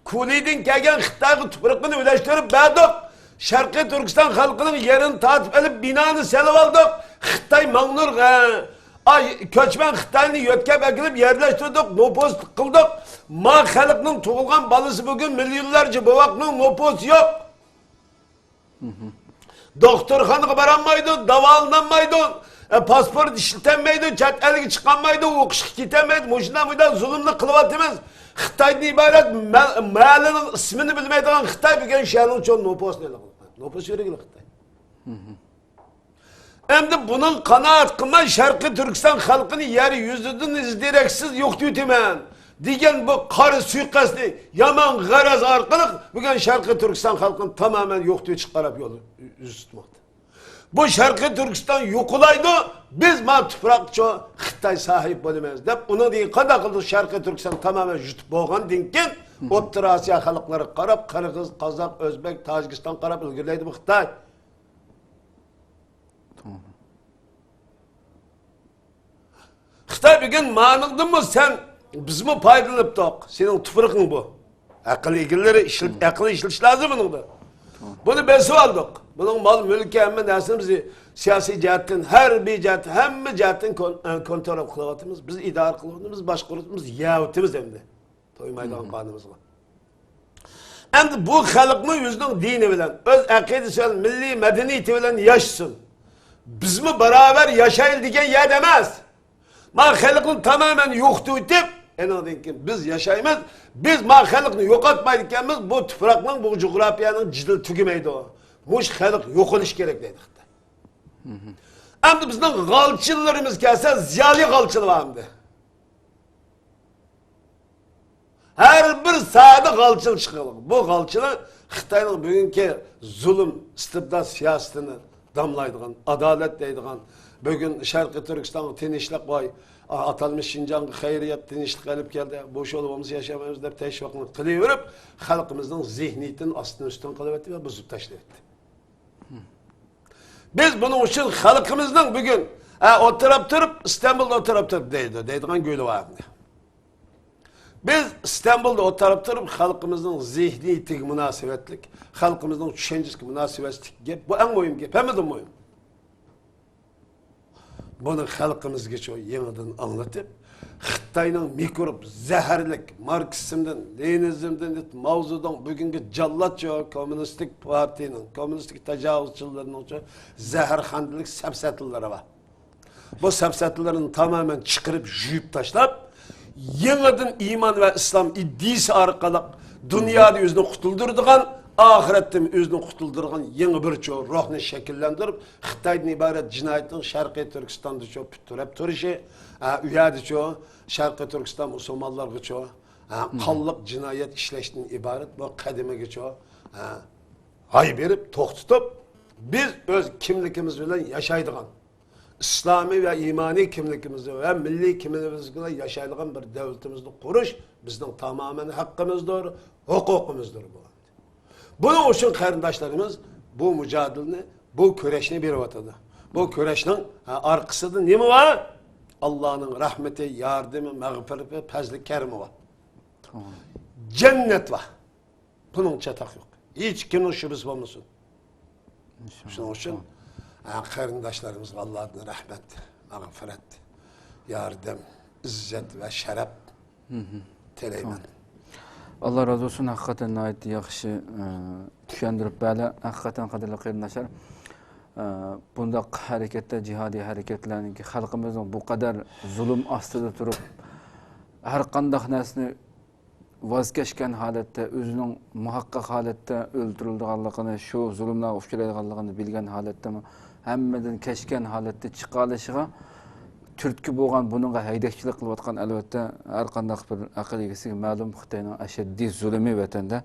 كۇلىدىن كەلگەن خىتايغا تۇپرىقىنى ئۈلەشتۈرۈپ بەردۇق. شەرقىي تۈركىستان خەلقىنىڭ يېرىنى تارتىپ ئېلىپ، بىنانى سېلىۋالدۇق. خىتاي ماڭنۇر، ئە، ئاي، كۆچمەن خىتاينى يۆتكەپ ئەكېلىپ يەرلەشتۈردۇق، نوپۇس قىلدۇق. ما خەلقنىڭ تۇغۇلغان بالىسى بۈگۈن مىليونلارچە بوۋاقنىڭ نوپۇسى يوق. دوختۇرخانىغا بارالمايدۇ، داۋالىنالمايدۇ. ئە، پاسپورت ئىشلىتەلمەيدۇ، چەت ئەلگە چىقالمايدۇ، ئوقۇشقا كېتەلمەيدۇ. مۇشۇنداق، مۇنداق زۇلۇمنى قىلىۋاتىمىز. خىتايدىن ئىبارەت مە-، مەھەللىنىڭ ئىسمىنى بىلمەيدىغان خىتاي بۈگۈن شۇ يەرنىڭ چوڭ نوپۇسىنى ئېلىۋالغان. نوپۇس يۈرۈكلۈك خىتاي. ئەمدى بۇنىڭ قانائەت قىلماي، شەرقىي تۈركىستان خەلقىنى يەر يۈزىدىن ئىز دېرەكسىز يوقىتىۋېتىمەن دېگەن بۇ قارا سۇيىقەستنى، يامان غەرەز ئارقىلىق بۈگۈن شەرقىي تۈركىستان خەلقىنى تامامەن يوقىتىۋېتىشقا قاراپ يول يۈز تۇتماقتا. بۇ شەرقىي تۈركىستان يوقىلايدۇ، بىز ما تۇپراققىچۇ خىتاي ساھىب بولىمىز دەپ، ئۇنىڭدىن كېيىن قانداق قىلدى؟ شەرقىي تۈركىستان تامامەن يۇتۇپ بولغاندىن كېيىن، ئوتتۇرا ئاسىيا خەلقلىرىگە قاراپ، قىرغىز، قازاق، ئۆزبېك، تاجىكىستانغا قاراپ ئىلگىرىلەيدۇ بۇ خىتاي. خىتاي بۈگۈن مانىڭدىنمۇ سەن، بىزمۇ پايدىلىنىپتۇق. سېنىڭ تۇپرىقىڭ بۇ. ئەقىل ئىگىلىرى ئىشلىتىپ، ئەقىل ئىشلىتىش لازىم بۇنىڭدا. بۇنى بېسىۋالدۇق. بۇنىڭ مال مۈلكى، ھەممە نەرسىنى بىز سىياسىي جەھەتتىن، ھەربىي جەھەتتىن، ھەممە جەھەتتىن كون-، ئە، كونترول قىلىۋاتىمىز. بىز ئىدارە قىلىۋاتىمىز، بىز باشقۇرۇۋاتىمىز، يەۋاتىمىز ئەمدى. تويمايدىغان قانىمىزغا. ئەمدى بۇ خەلقمۇ ئۆزىنىڭ دىنى بىلەن، ئۆز ئەقىدىسى بىلەن، مىللىي مەدەنىيىتى بىلەن ياشىسۇن. بىزمۇ باراۋەر ياشايلى دېگەن يەردە ئەمەس. ما خەلقنى تامامەن يوقىتىۋېتىپ، ئېنىڭدىن كېيىن بىز ياشايمىز. بىز ما خەلقنى يوقاتمايدىكەنمىز، بۇ تۇپراقنىڭ، بۇ جۇغراپىيەنىڭ جېدىلى تۈگىمەيدۇ. مۇشۇ خەلق يوقىلىشى كېرەك دەيدۇ خىتاي. ئەمدى بىزنىڭ غالچىلىرىمىز كەلسە، زىيالىي غالچىلار بار ئەمدى. ھەر بىر ساھەدە غالچىل چىقىدۇ. بۇ غالچىلار خىتاينىڭ بۈگۈنكى زۇلۇم، ئىستىبدات سىياسىتىنى داملايدىغان، ئادالەت دەيدىغان، بۈگۈن شەرقىي تۈركىستانغا تىنچلىق، ۋاي، ئاتالمىش شىنجاڭغا خەيرىيەت، تىنچلىق ئېلىپ كەلدى، بۇ شولا بولمىسا ياشىيالمايمىز دەپ تەشۋىقنى قىلىۋېرىپ، خەلقىمىزنىڭ زېھنىيىتىنى ئاستىن ئۈستۈن قىلىۋەتتى ۋە بۇزۇپ تاشلىۋەتتى. بىز بۇنىڭ ئۈچۈن خەلقىمىزنىڭ بۈگۈن، ھە، ئولتۇراپ تۇرۇپ، ئىستانبۇلدا ئولتۇراپ تۇرۇپ دەيدۇ، دەيدىغان گۆلى بار ئەمدى. بىز ئىستانبۇلدا ئولتۇراپ تۇرۇپ، خەلقىمىزنىڭ زېھنىيىتىگە مۇناسىۋەتلىك، خەلقىمىزنىڭ چۈشەنچىسىگە مۇناسىۋەتلىك گەپ. بۇ ئەڭ مۇھىم گەپ، ھەممىدىن مۇھىم. بۇنى خەلقىمىزگىچۇ يېڭىدىن ئاڭلىتىپ، خىتاينىڭ مىكروب، زەھەرلىك ماركسىزمدىن، لېنىنىزمدىن، ماۋزېدۇڭ بۈگۈنكى جاللاتچۇ كوممۇنىستىك پارتىيىنىڭ، كوممۇنىستىك تاجاۋۇزچىلىرىنىڭچۇ زەھەرخەندىلىك سەپسەتىلىرى بار. بۇ سەپسەتىلىرىنى تامامەن چىقىرىپ، يۇيۇپ تاشلاپ، يېڭىدىن ئىمان ۋە ئىسلام ئىدىيىسى ئارقىلىق دۇنيادا ئۆزىنى قۇتۇلدۇرىدىغان، ئاخىرەتتىن ئۆزىنى قۇتۇلدۇرىدىغان يېڭى بىرچۇ روھنى شەكىللەندۈرۈپ، خىتايدىن ئىبارەت جىنايەتنىڭ شەرقىي تۈركىستاندىچۇ پۇت تىرەپ تۇرۇشى، ھە، ئۇ يەردىچۇ شەرقىي تۈركىستان مۇسۇلمانلارغىچۇ، ھە، قانلىق جىنايەت ئىشلەشتىن ئىبارەت بۇ قەدىمىگىچۇ، ھە، ھاي بېرىپ توختىتىپ، بىز ئۆز كىملىكىمىز بىلەن ياشايدىغان، ئىسلامىي ۋە ئىمانىي كىملىكىمىزنى ۋە مىللىي كىملىكىمىزنى ياشايدىغان بىر دۆلىتىمىزنى قۇرۇش بىزنىڭ تامامەن ھەققىمىزدۇر، ھوقۇقىمىزدۇر بۇ. بۇنىڭ ئۈچۈن قېرىنداشلىرىمىز بۇ مۇجادىلىنى، بۇ كۈرەشنى بېرىۋاتىدۇ. بۇ كۈرەشنىڭ، ھە، ئارقىسىدا نېمە بار؟ ئاللانىڭ رەھمىتى، ياردىمى، مەغپىرىتى، پەزلى، كەرىمى بار. جەننەت بار. بۇنىڭ چاتاق يوق. ھېچكىمنىڭ شۈبھىسى بولمىسۇن. شۇنىڭ ئۈچۈن، ھە، قېرىنداشلىرىمىزغا ئاللادىن رەھمەت، مەغپىرەت، ياردەم، ئىززەت ۋە شەرەپ تىلەيمەن. ئاللا رازى بولسۇن، ھەقىقەتەن ناھايىتى ياخشى، ئە، چۈشەندۈرۈپ بەردى. ھەقىقەتەن قەدىرلىك قېرىنداشلار، ئە، بۇنداق ھەرىكەتلەر، جىھادىي ھەرىكەتلەرنىڭكى خەلقىمىزنىڭ بۇ قەدەر زۇلۇم ئاستىدا تۇرۇپ، ھەر قانداق نەرسىنى ۋاز كەچكەن ھالەتتە، ئۆزىنىڭ مۇھەققەق ھالەتتە ئۆلتۈرۈلىدىغانلىقىنى، شۇ زۇلۇملارغا ئۇچرايدىغانلىقىنى بىلگەن ھالەتتىمۇ، ھەممىدىن كەچكەن ھالەتتە چىقالىشىغا تۈرتكە بولغان، بۇنىڭغا ھەيدەكچىلىك قىلىۋاتقان، ئەلۋەتتە، ھەر قانداق بىر ئەقىل ئىگىسىگە مەلۇم، خىتاينىڭ ئەشەددىي زۇلۇمى ۋەتەندە.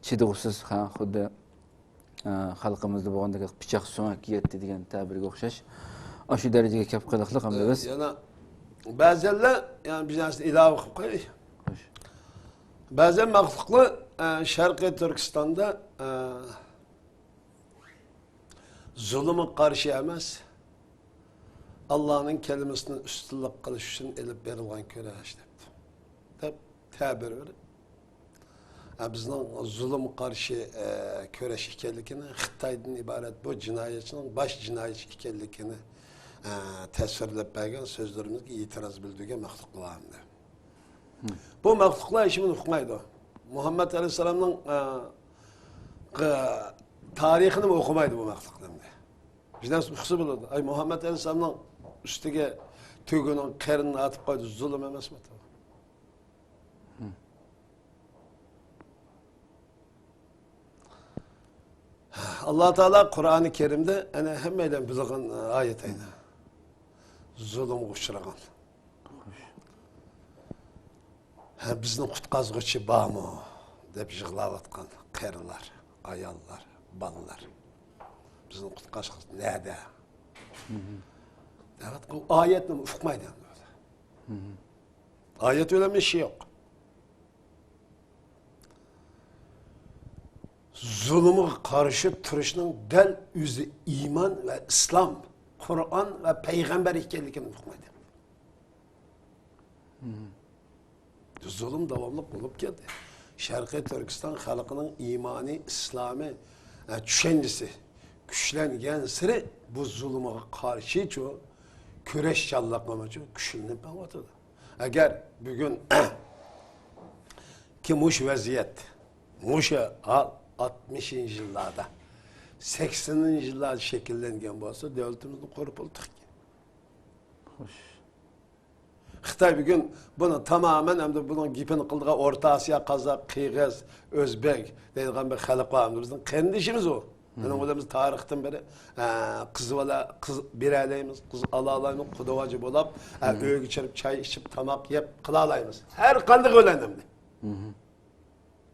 چىدىغۇسىز، ھە، خۇددى ئە، خەلقىمىزدە بولغاندەك پىچاق سۆڭەككە يەتتى دېگەن تەبىرگە ئوخشاش. ئاشۇ دەرىجىگە كەپ قېلىقلىق ئەمدى بىز. يەنە بەزەنلەر، يەنە بىر نەرسىنى ئىلاۋە قىلىپ قوياي. خوش. بەزەن مەخلۇقلار، ئە، شەرقىي تۈركىستاندا، ئە، زۇلۇمغا قارشى ئەمەس، ئاللانىڭ كەلىمىسىنى ئۈستۈنلۈك قىلىش ئۈچۈن ئېلىپ بېرىلغان كۈرەش دەپتۇ. دەپ تەبىر بېرىپ، ئە، بىزنىڭ زۇلۇمغا قارشى، ئە، كۈرەش ئىكەنلىكىنى، خىتايدىن ئىبارەت بۇ جىنايەتچىنىڭ باش جىنايەتچى ئىكەنلىكىنى، ئە، تەسۋىرلەپ بەرگەن سۆزلىرىمىزگە ئېتىراز بىلدۈرگەن مەخلۇقلار بار ئەمدى. بۇ مەخلۇقلار ھېچنېمىنى ئۇقمايدۇ. مۇھەممەد ئەلەيھىسسالامنىڭ، ئە، قى-، تارىخىنىمۇ ئوقۇمايدۇ بۇ مەخلۇقلار ئەمدى. بىر نەرسە ئۇقسا بولىدۇ. ئاي، مۇھەممەد ئەلەيھىسسالامنىڭ ئۈستىگە تۆگىنىڭ قېرىنىنى ئاتىپ قويدى، زۇلۇم ئەمەسمۇ؟ ئاللا تائالا قۇرئانى كەرىمدە، ئەنە، ھەممەيلەن بىلىدىغان ئايەت ئەينى. زۇلۇمغا ئۇچرىغان، ھە، بىزنى قۇتقازغۇچى بارمۇ دەپ يىغلاۋاتقان قېرىلار، ئاياللار، بالىلار. بىزنى قۇتقازغۇچى نەدە؟ دەۋاتقان ئايەتنى ئۇقمايدۇ ئەمدى. ئايەت بىلەن ئىشى يوق. زۇلۇمغا قارشى تۇرۇشنىڭ دەل ئۆزى ئىمان ۋە ئىسلام، قۇرئان ۋە پەيغەمبەر ئىكەنلىكىنى ئۇقمايدۇ. زۇلۇم داۋاملىق بولۇپ كەلدى. شەرقىي تۈركىستان خەلقىنىڭ ئىمانى، ئىسلامى، ئە، چۈشەنچىسى كۈچلەنگەنسېرى بۇ زۇلۇمغا قارشىچۇ كۈرەشچانلىقىمىچۇ كۈچلىنىپ مېڭىۋاتىدۇ. ئەگەر بۈگۈن كى مۇشۇ ۋەزىيەت، مۇشۇ ھال ئاتمىشىنچى يىللاردا، سەكسىنىنچى يىللاردا شەكىللەنگەن بولسا، دۆلىتىمىزنى قۇرۇپ بولدۇق. خوش. خىتاي بۈگۈن بۇنى تامامەن، ئەمدى بۇنىڭ گېپىنى قىلىدىغان ئورتا ئاسىيا، قازاق، قىرغىز، ئۆزبېك دەيدىغان بىر خەلق بار. ئەمدى بىزنىڭ قېرىندىشىمىز ئۇ. ئۇنىڭ بىلەن بىز تارىختىن بېرى، ئە، قىز بالا، قىز بېرەلەيمىز، قىز ئالالايمىز، قۇدا باجا بولاپ، ئە، ئۆيگە چىقىپ، چاي ئىچىپ، تاماق يەپ قىلالايمىز. ھەر قاندىقى بىلەن ئەمدى.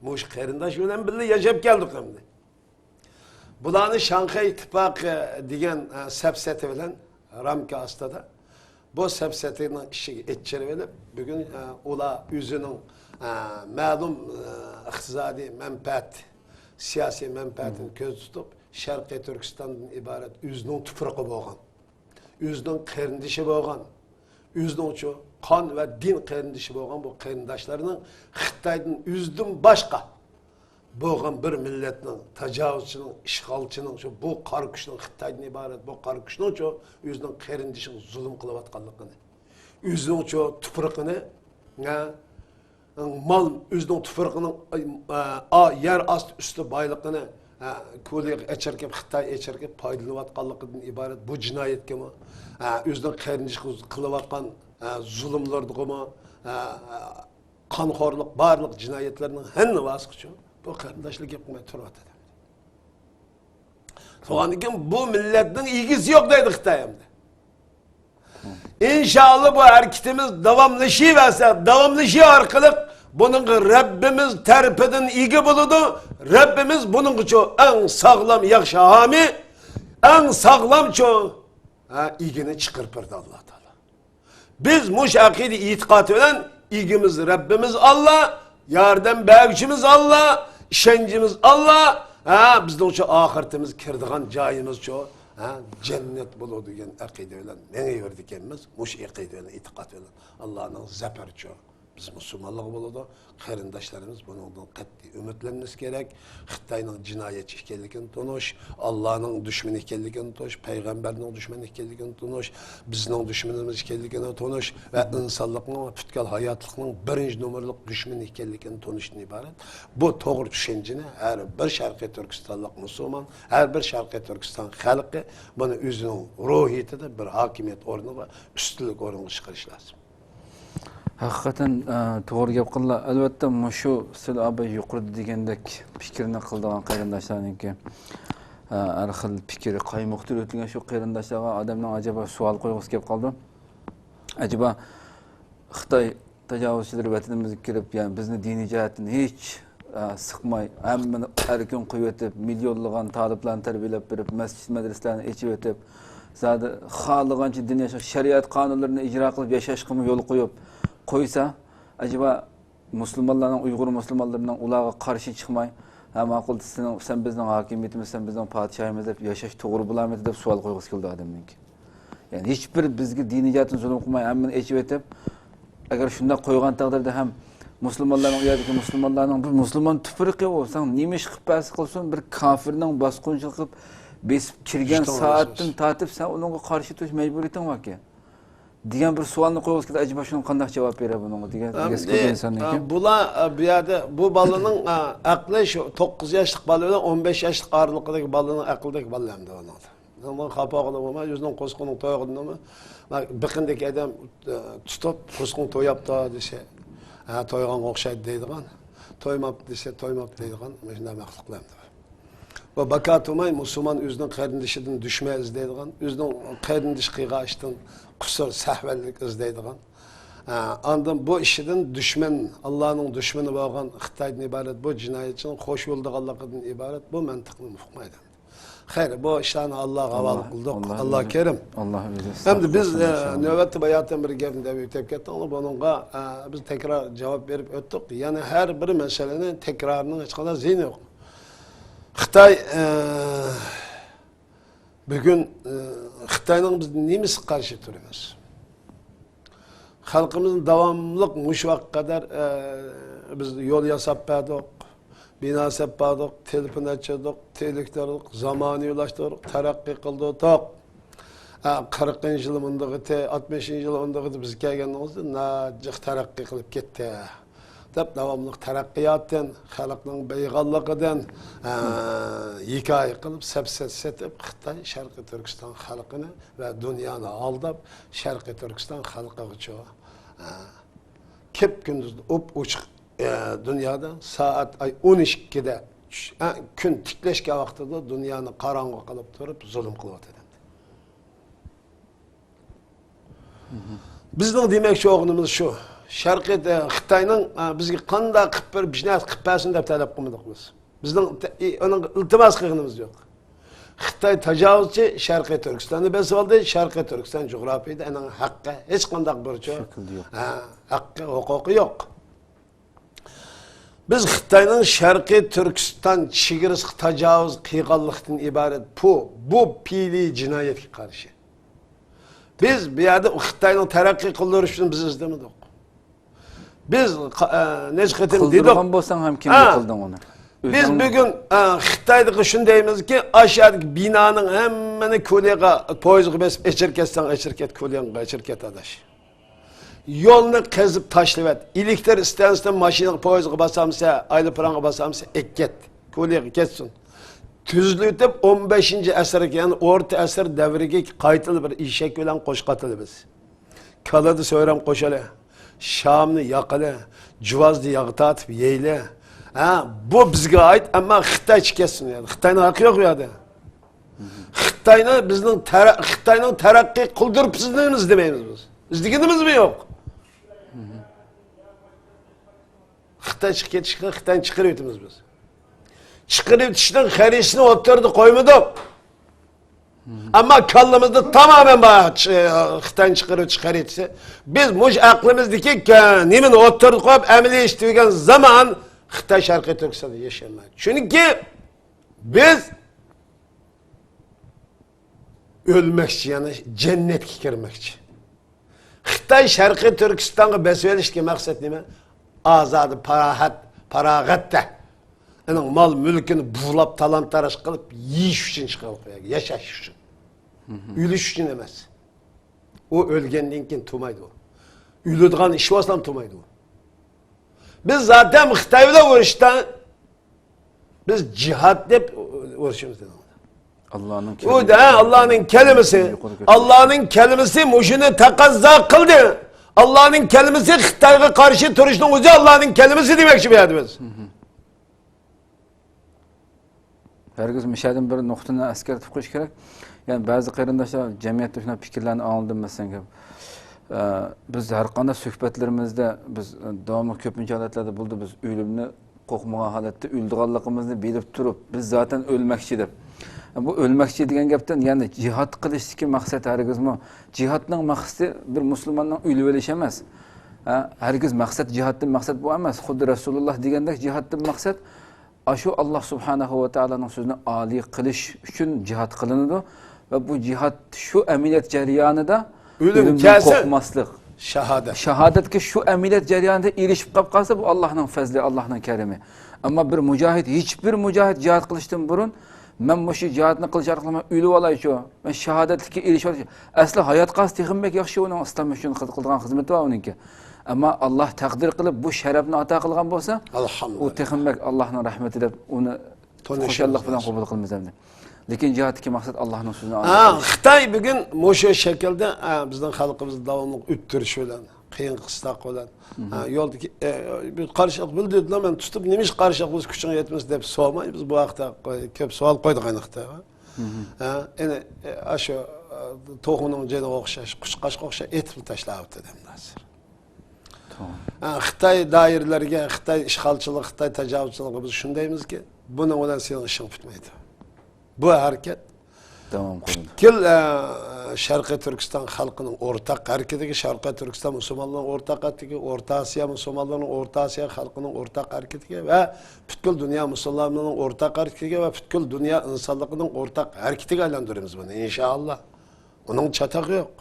مۇشۇ قېرىنداش بىلەن بىللە ياشاپ كەلدۇق ئەمدى. بۇلارنى شاڭخەي ئىتتىپاقى دېگەن، ئە، سەپسەتە بىلەن رامكا ئاستىدا بۇ سەپسەتىنىڭ ئىشىگە ئېچىرىۋېلىپ، بۈگۈن، ئە، ئۇلار ئۆزىنىڭ، ئە، مەلۇم، ئە، ئىقتىسادىي مەنپەئەت، سىياسىي مەنپەئەتىنى كۆزدە تۇتۇپ، شەرقىي تۈركىستاندىن ئىبارەت ئۆزىنىڭ تۇپرىقى بولغان، ئۆزىنىڭ قېرىندىشى بولغان، ئۆزىنىڭچۇ قان ۋە دىن قېرىندىشى بولغان بۇ قېرىنداشلارنىڭ خىتايدىن ئۆزىدىن باشقا بولغان بىر مىللەتنىڭ، تاجاۋۇزچىنىڭ، ئىشغالچىنىڭچۇ بۇ قارا كۈچنىڭ، خىتايدىن ئىبارەت بۇ قارا كۈچنىڭچۇ ئۆزىنىڭ قېرىندىشىغا زۇلۇم قىلىۋاتقانلىقىنى، ئۆزىنىڭچۇ تۇپرىقىنى، ھە، مال، ئۆزىنىڭ تۇپرىقىنىڭ، ئا، يەر ئاستى ئۈستى بايلىقىنى، ھە، كولىيىغا ئېچىرقىپ، خىتاي ئېچىرقىپ پايدىلىنىۋاتقانلىقىدىن ئىبارەت بۇ جىنايەتكىمۇ، ھە، ئۆزىنىڭ قېرىندىشىغا قىلىۋاتقان، ھە، زۇلۇملىرىغىمۇ، ھە، قانخورلۇق، بارلىق جىنايەتلەرنىڭ ھەممىسىچۇ بۇ قېرىنداشلار گەپ قىلماي تۇرۇۋاتىدۇ. سوغاندىن كېيىن بۇ مىللەتنىڭ ئىگىسى يوق دەيدۇ خىتاي ئەمدى. ئىنشاللا بۇ ھەرىكىتىمىز داۋاملىشىۋەرسە، داۋاملىشىش ئارقىلىق بۇنىڭغا رەببىمىز تەرىپىدىن ئىگە بولىدۇ. رەببىمىز بۇنىڭغىچۇ ئەڭ ساغلام، ياخشى ھامىي، ئەڭ ساغلامچۇ، ھە، ئىگىنى چىقىرىپ بېرىدۇ ئاللا تائالا. بىز مۇشۇ ئەقىدە ئېتىقادى بىلەن ئىگىمىز رەببىمىز ئاللا، ياردەم بەرگۈچىمىز ئاللا، ئىشەنچىمىز ئاللا، ھە، بىزنىڭچۇ ئاخىرىتىمىز كىرىدىغان جايىمىزچۇ، ھە، جەننەت بولىدۇ دېگەن ئەقىدە بىلەن مېڭىۋېرىدىكەنمىز. مۇشۇ ئەقىدە بىلەن، ئېتىقاد بىلەن ئاللانىڭ زەپىرىچۇ بىز مۇسۇلمانلارغا بولىدۇ. قېرىنداشلىرىمىز بۇنىڭدىن قەتئىي ئۈمىدلەنمىسى كېرەك. خىتاينىڭ جىنايەتچى ئىكەنلىكىنى تونۇش، ئاللانىڭ دۈشمىنى ئىكەنلىكىنى تونۇش، پەيغەمبەرنىڭ دۈشمىنى ئىكەنلىكىنى تونۇش، بىزنىڭ دۈشمىنىمىز ئىكەنلىكىنى تونۇش ۋە ئىنسانلىقنىڭ ۋە پۈتكۈل ھاياتلىقنىڭ بىرىنچى نومۇرلۇق دۈشمىنى ئىكەنلىكىنى تونۇشتىن ئىبارەت. بۇ توغرا چۈشەنچىنى ھەر بىر شەرقىي تۈركىستانلىق مۇسۇلمان، ھەر بىر شەرقىي تۈركىستان خەلقى بۇنى ئۆزىنىڭ روھىيىتىدە بىر ھاكىمىيەت ئورنىغا، ئۈستۈنلۈك ئورنىغا چىقىرىشى لازىم. ھەقىقەتەن، ئە، توغرا گەپ قىلدىلا. ئەلۋەتتە، مۇشۇ سىلى ئاباي يۇقىرىدا دېگەندەك پىكىرنى قىلىدىغان قېرىنداشلارنىڭكى، ئە، ھەر خىل پىكرى قايمۇقتۇر ئۆتۈلگەن شۇ قېرىنداشلارغا ئادەمنىڭ ئەجەبا سوئال قويغۇسى كېلىپ قالىدۇ. ئەجەبا خىتاي تاجاۋۇزچىلىرى ۋەتىنىمىزگە كىرىپ، يەنى بىزنى دىنىي جەھەتتىن ھېچ، ئە، سىقماي، ھەممىنى ئەركىن قويۇۋېتىپ، مىليونلىغان تالىپلارنى تەربىيەلەپ بېرىپ، مەسچىت مەدرىسىلەرنى ئېچىۋېتىپ، زادى خالىغانچە دىن ياشاش، شەرىئەت قانۇنلىرىنى ئىجرا قىلىپ ياشاشقىمۇ يول قويۇپ قويسا، ئەجەبا مۇسۇلمانلارنىڭ، ئۇيغۇر مۇسۇلمانلىرىنىڭ ئۇلارغا قارشى چىقماي، ھە، ماقۇل، سېنىڭ، سەن بىزنىڭ ھاكىمىيىتىمىز، سەن بىزنىڭ پادىشاھىمىز دەپ ياشاش توغرا بولارمىدى دەپ سوئال قويغۇسى كېلىدۇ ئادەمنىڭكى. يەنى ھېچبىر بىزگە دىنىي جەھەتتىن زۇلۇم قىلماي، ھەممىنى ئېچىۋېتىپ، ئەگەر شۇنداق قويغان تەقدىردە ھەم مۇسۇلمانلارنىڭ، ئۇ يەردىكى مۇسۇلمانلارنىڭ بىر مۇسۇلمان تۇپرىقى ئۇ، سەن نېمە ئىش قىلىپ بەرسە قىلسۇن، بىر كاپىرنىڭ باسقۇنچىلىق قىلىپ بېسىپ كىرگەن سائەتتىن تارتىپ سەن ئۇنىڭغا قارشى تۇرۇش مەجبۇرىيىتىڭ باركەن دېگەن بىر سوئالنى قويغۇسى كېلىدۇ. ئەجەبا شۇنىڭغا قانداق جاۋاب بېرەر بۇنىڭغا دېگەن، ئەمدى، دېگەسى كېلىدۇ ئىنساننىڭكى. بۇلار، ئە، بۇ يەردە بۇ بالىنىڭ، ئە، ئەقلى شۇ توققۇز ياشلىق بالا بىلەن ئون بەش ياشلىق ئارىلىقىدىكى بالىنىڭ ئەقلىدىكى بالا ئەمدى ئۇنىڭدا. ئۇنىڭدىن خاپا بولۇپ بولماي، ئۆزىنىڭ قورسىقىنىڭ تويغىنىنىمۇ، بېقىندىكى ئادەم، ئە، تۇتۇپ، «قورسىقىڭ تويۇپتۇ» دېسە، «ھە، تويغانغا ئوخشايدۇ» دەيدىغان، «تويماپتۇ» دېسە، «تويماپتۇ» دەيدىغان، مۇشۇنداق مەخلۇقلار. بۇ باكا تۇرماي، مۇسۇلمان ئۆزىنىڭ قېرىندىشىدىن دۈشمەن ئىزدەيدىغان، ئۆزىنىڭ قېرىندىشى قىلغان ئىشتىن قۇسۇر، سەھۋەنلىك ئىزدەيدىغان، ئە، ئاندىن بۇ ئىشىدىن دۈشمەن، ئاللانىڭ دۈشمىنى بولغان خىتايدىن ئىبارەت بۇ جىنايەتچىنىڭ خوش يولدىغانلىقىدىن ئىبارەت بۇ مەنتىقنى ئۇقمايدۇ. خەير، بۇ ئىشلارنى ئاللاغا ھاۋالە قىلدۇق. ئاللا كېرىم. ئەمدى بىز، ئە، نۆۋەتتە باياتىن بىر گەپنى دەپ ئۆتۈپ كەتتۇق. بۇنىڭغا، ئە، بىز تەكرار جاۋاب بېرىپ ئۆتتۇق. يەنە ھەر بىر مەسىلىنى تەكرارنىڭ ھېچقانداق زىيىنى يوق. خىتاي، ئە، بۈگۈن، ئە، خىتاينىڭ بىز نېمىسىگە قارشى تۇرىمىز؟ خەلقىمىزنى داۋاملىق مۇشۇ ۋاقىتقا قەدەر، ئە، بىز يول ياساپ بەردۇق، بىنا سېلىپ بەردۇق، تېلېفون ئاچتۇردۇق، تېلېكتۇردۇق، زامانىۋىلاشتۇردۇق، تەرەققىي قىلدۇردۇق. ئە، قىرىقىنچى يىلى مۇنداق ئىدى، ئاتمىشىنچى يىلى ئۇنداق ئىدى، بىز كەلگەندىن كېيىن ناجىق تەرەققىي قىلىپ كەتتى، دەپ داۋاملىق تەرەققىياتتىن، خەلقنىڭ بېيىغانلىقىدىن، ئە، ھېكايە قىلىپ، سەپسەتە سېتىپ، خىتاي شەرقىي تۈركىستان خەلقىنى ۋە دۇنيانى ئالداپ، شەرقىي تۈركىستان خەلقىغىچۇ، ئە، كەپ كۈندۈز ئوپئوچۇق، ئە، دۇنيادا سائەت، ئاي، ئون ئىككىدە چۈش-، ئە، كۈن تىكلەشكەن ۋاقتىدا دۇنيانى قاراڭغۇ قىلىپ تۇرۇپ زۇلۇم قىلىۋاتىدۇ. بىزنىڭ دېمەكچى بولغىنىمىز شۇ. شەرقىي، ئە، خىتاينىڭ، ئە، بىزگە قانداق قىلىپ بېرىپ، بىر نەرسە قىلىپ بەرسۇن دەپ تەلەپ قىلمىدۇق بىز. بىزنىڭ تە-، ئى-، ئۇنىڭغا ئىلتىماس قىلغىنىمىز يوق. خىتاي تاجاۋۇزچى شەرقىي تۈركىستاننى بېسىۋالدى. شەرقىي تۈركىستان جۇغراپىيىدا ئۇنىڭ ھەققى، ھېچقانداق بۇرچى يوق. شەكىلدە يوق. ھە، ھەققى، ھوقۇقى يوق. بىز خىتاينىڭ شەرقىي تۈركىستان چېگرىسىغا تاجاۋۇز قىلغانلىقتىن ئىبارەت بۇ، بۇ پېئىلىي جىنايەتكە قارشى. بىز بۇ يەردە خىتاينىڭ تەرەققىي قىلدۇرۇشىنى بىز ئىزدىمىدۇق. بىز قا-، ئە، نەچچە قېتىم دېدۇق. قىلدۇرغان بولساڭ ھەم كىمگە ھە. قىلدىڭ ئۇنى؟ بىز ئۆزۈڭ بۈگۈن، ئە، خىتايدىكى شۇنى دەيمىزكى، ئاشۇ يەردىكى بىنانىڭ ھەممىنى كولىغا، پويىزغا بېسىپ ئېچىرىپ كەتسەڭ، ئېچىرىپ كەت، كولىڭغا ئېچىرىپ كەت، ئاداش. يولنى قېزىپ تاشلىۋەت. ئېلېكتر ئىستانسىسىدىن ماشىنىغا، پويىزغا باسامسە، ئايروپىلانغا باسامسە، ئەككەت. كولىغا كەتسۇن. تۈزلىتىپ، ئون بەشىنچى ئەسىرگە، يەنى ئورتا ئەسىر دەۋرىگە قايتىلا بىر ئېشەك بىلەن قوشقاتىلا بىز. كالىدا سۆرەم قوشالى. شامنى ياقىلى. جۇۋازدا ياغ تارتىپ يەيلى. ھە، بۇ بىزگە ئائىت، ئەمما خىتايچە كەتسۇن يەنى. خىتاينىڭ ھەققى يوق بۇ يەردە. خىتاينى بىزنىڭ تەرە-، خىتاينىڭ تەرەققىي قىلدۇرۇپ سىزنى ئىزدىمەيمىز بىز. ئىزدىگىنىمىزمۇ يوق. خىتاي چىقىپ كېتىشكە خىتاينى چىقىرىۋېتىمىز بىز. چىقىرىۋېتىشنىڭ خەرىتىسىنى ئوتتۇرىدا قويمىدۇق. ئەمما كاللىمىزدا تامامەن بار چ-، خىتاينى چىقىرىۋېتىش خەرىتىسى. بىز مۇشۇ ئەقلىمىزدىكى كە-، نېمىنى ئوتتۇرىغا قويۇپ ئەمەلىي ئىش تۈگىگەن زامان خىتاي شەرقىي تۈركىستاندا ياشىيالمايدۇ. چۈنكى بىز ئۆلمەكچى، يەنى جەننەتكە كىرمەكچى. خىتاي شەرقىي تۈركىستانغا بېسىۋېلىشتىكى مەقسەت نېمە؟ ئازادە، پاراھەت، پاراغەتتە ئۇنىڭ مال-مۈلكىنى بۇلاپ، تالان-تاراج قىلىپ يېيىش ئۈچۈن چىقىۋاتقان يەرگە، ياشاش ئۈچۈن. ئۆلۈش ئۈچۈن ئەمەس. ئۇ ئۆلگەندىن كېيىن تۇرمايدۇ. ئۆلىدىغان ئىش بولسىلا تۇرمايدۇ. بىز زاتەن خىتاي بىلەن ئۇرۇشتا بىز جىھاد دەپ ئۇرۇشىمىز دېدى. ئاللانىڭ ئۇ كەلىمىسى. دە، ئاللانىڭ كەلىمىسى. يۇقىرى كۆتۈرۈپ. ئاللانىڭ كەلىمىسى مۇشۇنى تەقەززا قىلدى. ئاللانىڭ كەلىمىسى خىتايغا قارشى تۇرۇشنىڭ ئۆزى ئاللانىڭ كەلىمىسى دېمەكچى بۇ يەردە بىز. ھەرگىز مۇشۇ يەردىن بىر نۇقتىنى ئەسكەرتىپ قويۇش كېرەك. يەنى بەزى قېرىنداشلار جەمئىيەتتە شۇنداق پىكىرلەرنى ئاڭلىدىم مەسىلەن، ئە، بىز ھەر قانداق سۆھبەتلىرىمىزدە بىز، ئە، داۋاملىق كۆپىنچە ھالەتلەردە بولدى، بىز ئۆلۈمنى قورقمىغان ھالەتتە ئۆلىدىغانلىقىمىزنى بىلىپ تۇرۇپ، بىز زاتەن ئۆلمەكچى دەپ. بۇ ئۆلمەكچى دېگەن گەپتىن، يەنى جىھاد قىلىشتىكى مەقسەت ھەرگىزمۇ، جىھادنىڭ مەقسىتى بىر مۇسۇلماننىڭ ئۆلۈۋېلىشى ئەمەس. ھە، ھەرگىز مەقسەت جىھادتىن مەقسەت بۇ ئەمەس. خۇددى رەسۇلۇللا دېگەندەك جىھادتىن مەقسەت ئاشۇ ئاللا سۇبھانەھۇ ۋە تائالانىڭ سۆزىنى ئالىي قىلىش ئۈچۈن جىھاد قىلىنىدۇ ۋە بۇ جىھاد شۇ ئەمەلىيەت جەريانىدا ئۆلۈم ئۆلۈمدىن كەلسە، قورقماسلىق. شاھادەت. شاھادەتكە شۇ ئەمەلىيەت جەريانىدا ئېرىشىپ قاپ قالسا، بۇ ئاللانىڭ پەزلى، ئاللانىڭ كەرىمى. ئەمما بىر مۇجاھىد، ھېچبىر مۇجاھىد جىھاد قىلىشتىن بۇرۇن، مەن مۇشۇ جىھادنى قىلىش ئارقىلىق مەن ئۆلۈۋالايچۇ، مەن شاھادەتلىككە ئېرىشىۋالايچۇ. ئەسلى ھايات قالسا تېخىمۇ بەك ياخشى، ئۇنىڭ ئىسلام ئۈچۈن قىل-، قىلىدىغان خىزمىتى بار ئۇنىڭكى. ئەمما ئاللا تەقدىر قىلىپ بۇ شەرەپنى ئاتا قىلغان بولسا، ئۇ ئەلھەمدۇلىللا. تېخىمۇ بەك ئاللانىڭ رەھمىتى دەپ ئۇنى تونۇشىمىز خۇشاللىق بىلەن لازىم. قوبۇل قىلىمىز ئەمدى. لېكىن جىھادتىكى مەقسەت ئاللاھنىڭ سۆزىنى ھە، ئاڭلىتىش. خىتاي بۈگۈن مۇشۇ شەكىلدە، ھە، بىزنىڭ خەلقىمىزنى داۋاملىق ئۆتتۈرۈش بىلەن، قىيىن قىستاق بىلەن، ھە، يولدىكى، ئە، بىز قارشىلىق بىلدۈردىلا، مەن تۇتۇپ، نېمىشقا قارشىلىق بىلدۈرسە كۈچۈڭ يەتمىسە دەپ سورىماي، بىز بۇ ھەقتە قوي-، كۆپ سوئال قويدۇق ئەينى خىتايغا. ھە، ئەنە، ئە، ئاشۇ، ئە، توخۇنىڭ جېنىغا ئوخشاش، قۇشقاچقا ئوخشاش ئېتىپ تاشلاۋاتىدۇ ئەمدى ھازىر. توغرا. ھە، خىتاي دائىرىلىرىگە، خىتاي ئىشغالچىلىقى، خىتاي تاجاۋۇزچىلىقىغا بىز شۇندايمىزكى، بۇنىڭ بىلەن سېنىڭ ئىشىڭ پۈتمەيدۇ. بۇ ھەرىكەت داۋام قىلىدۇ. پۈتكۈل، ئە، شەرقىي تۈركىستان خەلقىنىڭ ئورتاق ھەرىكىتىگە، شەرقىي تۈركىستان مۇسۇلمانلىرىنىڭ ئورتاق ھەرىكىتىگە، ئورتا ئاسىيا مۇسۇلمانلىرىنىڭ، ئورتا ئاسىيا خەلقىنىڭ ئورتاق ھەرىكىتىگە ۋە پۈتكۈل دۇنيا مۇسۇلمانلىرىنىڭ ئورتاق ھەرىكىتىگە ۋە پۈتكۈل دۇنيا ئىنسانلىقىنىڭ ئورتاق ھەرىكىتىگە ئايلاندۇرىمىز بۇنى، ئىنشائاللا. ئۇنىڭ چاتىقى يوق.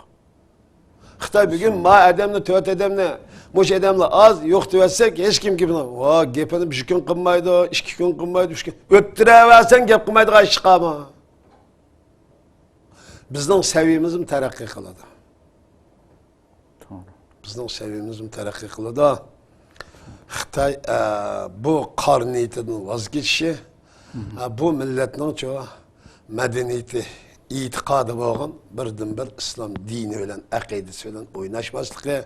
خىتاي بۈگۈن ما ئادەمنى، تۆت ئادەمنى، مۇشۇ ئادەملەر ئاز، يوق دېۋەتسەك، ھېچكىم گېپىنى، ۋا، گېپىنى بىر كۈن قىلمايدۇ، ئىككى كۈن قىلمايدۇ، ئۈچ كۈن. ئۆتتۈرەۋەرسەڭ گەپ قىلمايدىغان ئىش چىقارمۇ؟ بىزنىڭ سەۋىيىمىزمۇ تەرەققىي قىلىدۇ. توغرا. بىزنىڭ سەۋىيىمىزمۇ تەرەققىي قىلىدۇ. خىتاي، ئە، بۇ قارا نىيىتىدىن ۋاز كېچىشى، ئە، بۇ مىللەتنىڭچۇ مەدەنىيىتى، ئېتىقادى بولغان بىردىنبىر ئىسلام دىنى بىلەن، ئەقىدىسى بىلەن ئويناشماسلىقى،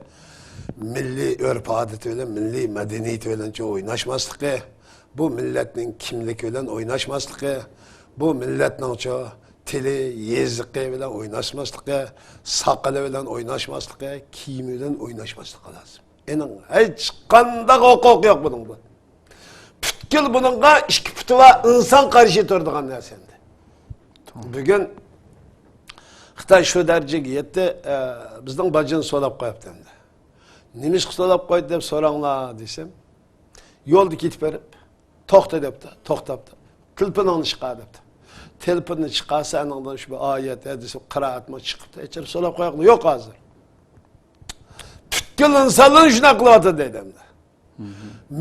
مىللىي ئۆرپ-ئادىتى بىلەن، مىللىي مەدەنىيىتى بىلەنچۇ ئويناشماسلىقى، بۇ مىللەتنىڭ كىملىكى بىلەن ئويناشماسلىقى، بۇ مىللەتنىڭچۇ تىلى، يېزىقى بىلەن ئويناشماسلىقى، ساقىلى بىلەن ئويناشماسلىقى، كىيىمى بىلەن ئويناشماسلىقى لازىم. ئېنىڭ ھېچقانداق ھوقۇقى يوق بۇنىڭدا. پۈتكۈل بۇنىڭغا ئىككى پۇتى بار ئىنسان قارشى تۇرىدىغان نەرسە ئەمدى. بۈگۈن خىتاي شۇ دەرىجىگە يەتتى، ئە، بىزنىڭ باجىنى سولاپ قويۇپتۇ ئەمدى. نېمىشقا سولاپ قويدى دەپ سوراڭلار دېسەم، يولدا كېتىپ بېرىپ، توختا دەپتۇ، توختاپتۇ. تېلېفونۇڭنى چىقار دەپتۇ. تېلېفوننى چىقارسا، ئانىڭدىن شۇ بىر ئايەت، ھەدىس، قىرائەتمۇ چىقىپتۇ. ئېچىپ سوراپ قوياقلا، يوق ھازىر. پۈتكۈل ئىنسانلارنى شۇنداق قىلىۋاتىدۇ دەيدۇ ئەمدى.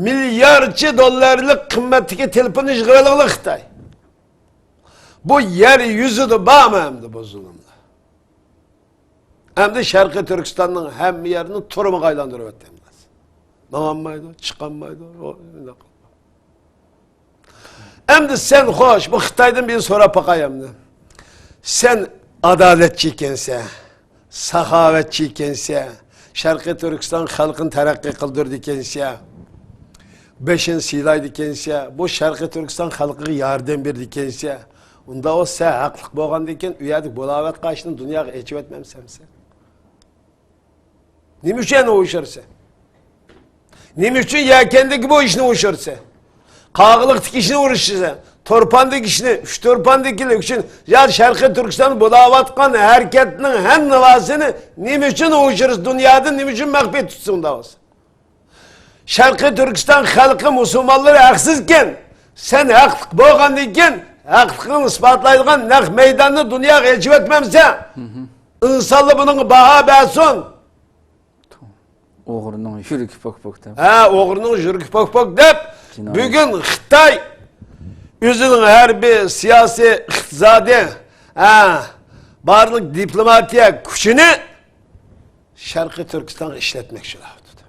مىليارچە دوللارلىق قىممەتتىكى تېلېفوننى يىغىۋالغىلى خىتاي. بۇ يەر يۈزىدە بارمۇ ئەمدى بۇ زۇلۇملار؟ ئەمدى شەرقىي تۈركىستاننىڭ ھەممە يېرىنى تۈرمىگە ئايلاندۇرۇۋەتتى ئەمدى. ماڭالمايدۇ، چىقالمايدۇ. ئۇ ئۇنداق. ئەمدى سەن خوش، بۇ خىتايدىن بىر سوراپ باقاي ئەمدى. سەن ئادالەتچى ئىكەنسەن، ساخاۋەتچى ئىكەنسەن، شەرقىي تۈركىستان خەلقىنى تەرەققىي قىلدۇرىدىكەنسەن، بېشىنى سىيلايدىكەنسەن، بۇ شەرقىي تۈركىستان خەلقىگە ياردەم بېرىدىكەنسەن، ئۇنداق بولسا سەن ھەقلىق بولغاندىكىن، ئۇ يەردىكى بولاۋاتقان ئىشنى دۇنياغا ئېچىۋەتمەمسەن سەن؟ نېمە ئۈچۈن ئۇرۇشۇرسەن؟ نېمە ئۈچۈن يەكەندىكى بۇ ئىشنى ئۇرۇشۇرسەن؟ قاغىلىقتىكى ئىشنى ئۇرۇشىسەن. تۇرپاندىكى ئىشنى، ئۈچ تۇرپاندىكىلەر ئۈچۈن، يا شەرقىي تۈركىستاندا بولاۋاتقان ھەرىكەتنىڭ ھەممىسىنى نېمە ئۈچۈن ئۇرۇشۇرسەن؟ دۇنيادىن نېمە ئۈچۈن مەخپىي تۇتسۇن دەۋاتىسەن؟ شەرقىي تۈركىستان خەلقى، مۇسۇلمانلىرى ھەقسىزكەن. سەن ھەقلىق بولغاندىن كېيىن، ھەقلىقىڭنى ئىسپاتلايدىغان نەق مەيداننى دۇنياغا ئېچىۋەتمەمسەن؟ ئىنسانلار بۇنىڭغا باھا بەرسۇن. ئوغرىنىڭ يۈرىكى پوك-پوك دەپ. ھە، ئوغرىنىڭ يۈرىكى پوك-پوك دەپ، جىنايەت. بۈگۈن خىتاي ئۆزىنىڭ ھەربىي، سىياسىي، ئىقتىسادىي، ھە، بارلىق دىپلوماتىيە كۈچىنى شەرقىي تۈركىستانغا ئىشلەتمەكچى بولۇۋاتىدۇ.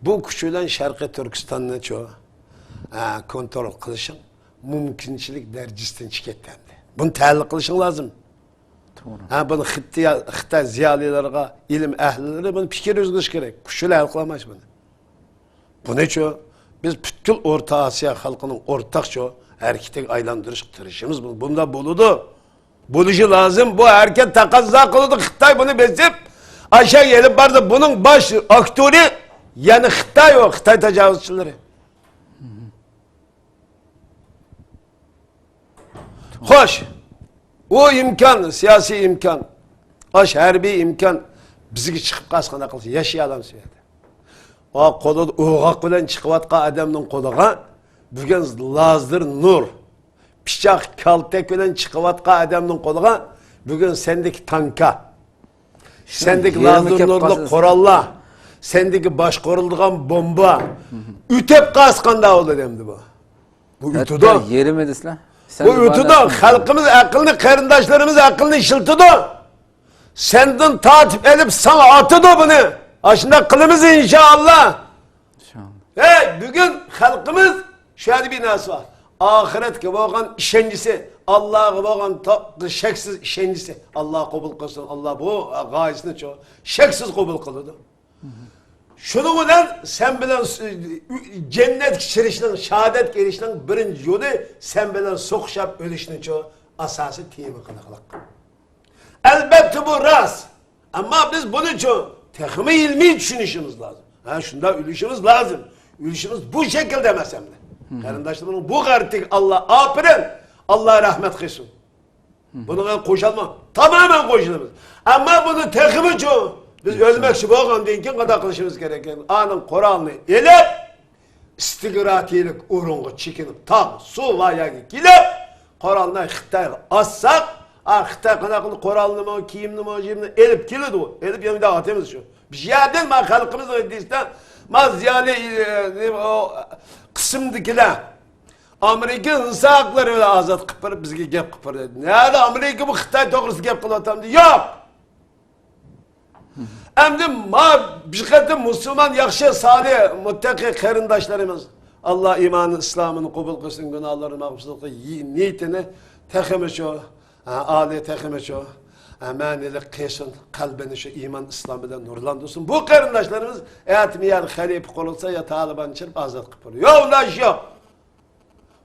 بۇ كۈچ بىلەن شەرقىي تۈركىستاننىچۇ، ھە، كونترول قىلىشىڭ مۇمكىنچىلىك دەرىجىسىدىن چىقىپ كەتتى ئەمدى. بۇنى تەھلىل قىلىشىڭ لازىم. توغرا. ھە، بۇنى خىتىيا-، خىتاي زىيالىيلىرىغا، ئىلىم ئەھلىلىرى بۇنى پىكىر يۈرگۈزۈشى كېرەك. كۈچ بىلەن ھەل قىلالمايسىز بۇنى. بۇنىچۇ، بىز پۈتكۈل ئورتا ئاسىيا خەلقىنىڭ ئورتاقچۇ ھەرىكىتىگە ئايلاندۇرۇشقا تىرىشىمىز. بۇ-، بۇنداق بولىدۇ. بولۇشى لازىم. بۇ ھەرىكەت تەقەززا قىلىدۇ. خىتاي بۇنى بېسىپ، ئاشۇ ئېلىپ باردى. بۇنىڭ باش ئاكتيورى يەنە خىتاي، ئۇ خىتاي تاجاۋۇزچىلىرى. خوش، ئۇ ئىمكان، سىياسىي ئىمكان، ئاش ھەربىي ئىمكان بىزگە چىقىپ قالسا قانداق قىلسا، ياشىيالامسىز ئۇ يەردە؟ ئا، قولىدا ئوغاق بىلەن چىقىۋاتقان ئادەمنىڭ قولىغا بۈگۈن لازېر نۇر، پىچاق، كالتەك بىلەن چىقىۋاتقان ئادەمنىڭ قولىغا بۈگۈن سەندىكى تانكا، سەندىكى لازېر نۇرلۇق قوراللار، سەندىكى باشقۇرۇلىدىغان بومبا ئۆتۈپ قالسا قانداق بولىدۇ ئەمدى بۇ؟ بۇ ئۆتىدۇ. يېرىمى دېسىلە. بۇ ئۆتىدۇ. خەلقىمىز ئەقىلنى، قېرىنداشلىرىمىز ئەقىلنى ئىشلىتىدۇ. سەندىن تارتىپ ئېلىپ ساڭا ئاتىدۇ بۇنى. ئاشۇنداق قىلىمىز ئىنشائاللا. ئىنشائاللا. ھەي، بۈگۈن خەلقىمىز شۇ يەردە بىر نەرسە بار. ئاخىرەتكە بولغان ئىشەنچىسى، ئاللاغا بولغان تا-، شەكسىز ئىشەنچىسى. ئاللا قوبۇل قىلسۇن، ئاللا بۇ غايىسىنى چو-، شەكسىز قوبۇل قىلىدۇ. شۇنىڭ بىلەن سەن بىلەن س-، جەننەتكە كىرىشنىڭ، شاھادەتكە ئېرىشىشنىڭ بىرىنچى يولى سەن بىلەن سوقۇشۇپ ئۆلۈشنىچۇ ئاساسىي تېما قىلىقلىق. ئەلبەتتە بۇ راست. ئەمما بىز بۇنىچۇ تېخىمۇ ئىلمىي چۈشىنىشىمىز لازىم. ھە، شۇنداق ئۆلۈشىمىز لازىم. ئۆلۈشىمىز بۇ شەكىلدە ئەمەس ئەمدى. قېرىنداشلىرىمنىڭ بۇ غەرىتىگە ئاللا ئاپىرىن، ئاللا رەھمەت قىلسۇن. بۇنىڭغا قوشۇلما، تامامەن قوشۇلىمىز. ئەمما بۇنى تېخىمۇچۇ بىز ئۆلمەكچى بولغاندىن كېيىن قانداق قىلىشىمىز كېرەك ئىكەن؟ ئانىڭ قورالىنى ئېلىپ، ئىستىگراتىلىك ئورۇنغا چېكىنىپ، تاغ، سۇ بار يەرگە كېلىپ، قورالنى خىتايغا ئاتساق، ئا، خىتاي قانداق قىلىپ قورالنىمۇ، كىيىمنىمۇ، يېمنى ئېلىپ كېلىدۇ. ئېلىپ يەنە ئاتىمىز شۇ. بىز يەردىن ما خەلقىمىزنىڭ دېسە، ما زىيالىي، ئە، نېمە، ئۇ قىسىمدىكىلەر، ئامېرىكا ئىنسان ھەقلىرى بىلەن ئازاد قىلىپ بېرىپ، بىزگە گەپ قىلىپ بېرىدۇ. نەدە ئامېرىكا بۇ خىتاي توغرىسىدا گەپ قىلىۋاتامدۇ؟ ياق! ئەمدى ما بىر قېتىم مۇسۇلمان ياخشى، سالىھ، مۇتتەقىي قېرىنداشلىرىمىز، ئاللا ئىمانى ئىسلامىنى قوبۇل قىلسۇن، گۇناھلىرىنى مەغپىرەت قىلسۇن، نىيىتىنى تېخىمۇچۇ، ھە، ئالىي تېخىمۇچۇ، ھە، مەنىلىك قىلسۇن، قەلبىنى شۇ ئىمان ئىسلام بىلەن نۇرلاندۇرسۇن. بۇ قېرىنداشلىرىمىز ئەتە يەر خەلىپە قۇرۇلسا يا تالىبان چىرىپ ئازاد قىلىپ بولىدۇ. يولداش يوق.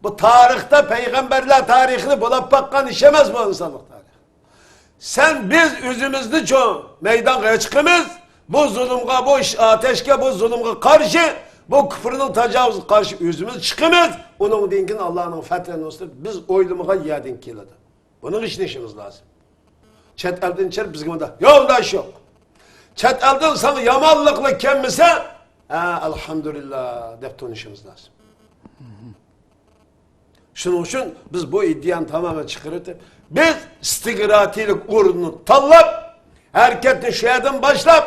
بۇ تارىختا پەيغەمبەرلەر تارىخىنى بولاپ باققان ئىش ئەمەس بۇ ئىنسانلىق تارىخى. سەن بىز ئۆزىمىزنى چوڭ مەيدانغا چىقىمىز، بۇ زۇلۇمغا، بۇ ئىش-، ئاتەشكە، بۇ زۇلۇمغا قارشى، بۇ كۇپرنىڭ تاجاۋۇزىغا قارشى ئۆزىمىز چىقىمىز. ئۇنىڭدىن كېيىن ئاللانىڭ فەتھى نۇسرىتى بىز ئويلىمىغان يەردىن كېلىدۇ. بۇنىڭغا ئىشىنىشىمىز لازىم. چەت ئەلدىن چىقىپ بىزگە مۇنداق، يولداش يوق. چەت ئەلدىن ساڭا يامانلىقلا كەلمىسە، ھە، ئەلھەمدۇلىللا دەپ تونۇشىمىز لازىم. شۇنىڭ ئۈچۈن بىز بۇ ئىدىيەنى تامامەن چىقىرىۋېتىپ، بىز ئىستىگراتىلىك ئورۇننى تاللاپ، ھەرىكەتنى شۇ يەردىن باشلاپ،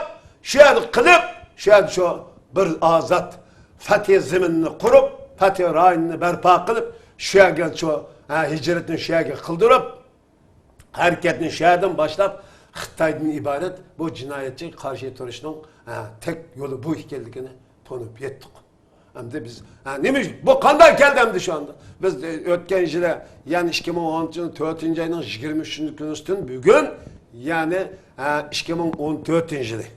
شۇ يەردە قىلىپ، شۇ يەردە شۇ بىر ئازاد پەتھى زېمىننى قۇرۇپ، پەتھى رايونىنى بەرپا قىلىپ، شۇ يەرگە شۇ، ھە، ھىجرەتنى شۇ يەرگە قىلدۇرۇپ، ھەرىكەتنى شۇ يەردىن باشلاپ، خىتايدىن ئىبارەت بۇ جىنايەتچىگە قارشى تۇرۇشنىڭ، ھە، تەك يولى بۇ ئىكەنلىكىنى تونۇپ يەتتۇق. ئەمدى بىز، ھە، نېمە ئۈچۈن؟ بۇ قانداق كەلدى ئەمدى شۇ ئاندا؟ بىز، ئۆتكەن يىلى، يەنى ئىككى مىڭ ئون تۆتىنچى ئاينىڭ يىگىرمە ئۈچىنچى كۈنىدىن بۈگۈن، يەنى، ھە، ئىككى مىڭ ئون تۆتىنچى يىلى.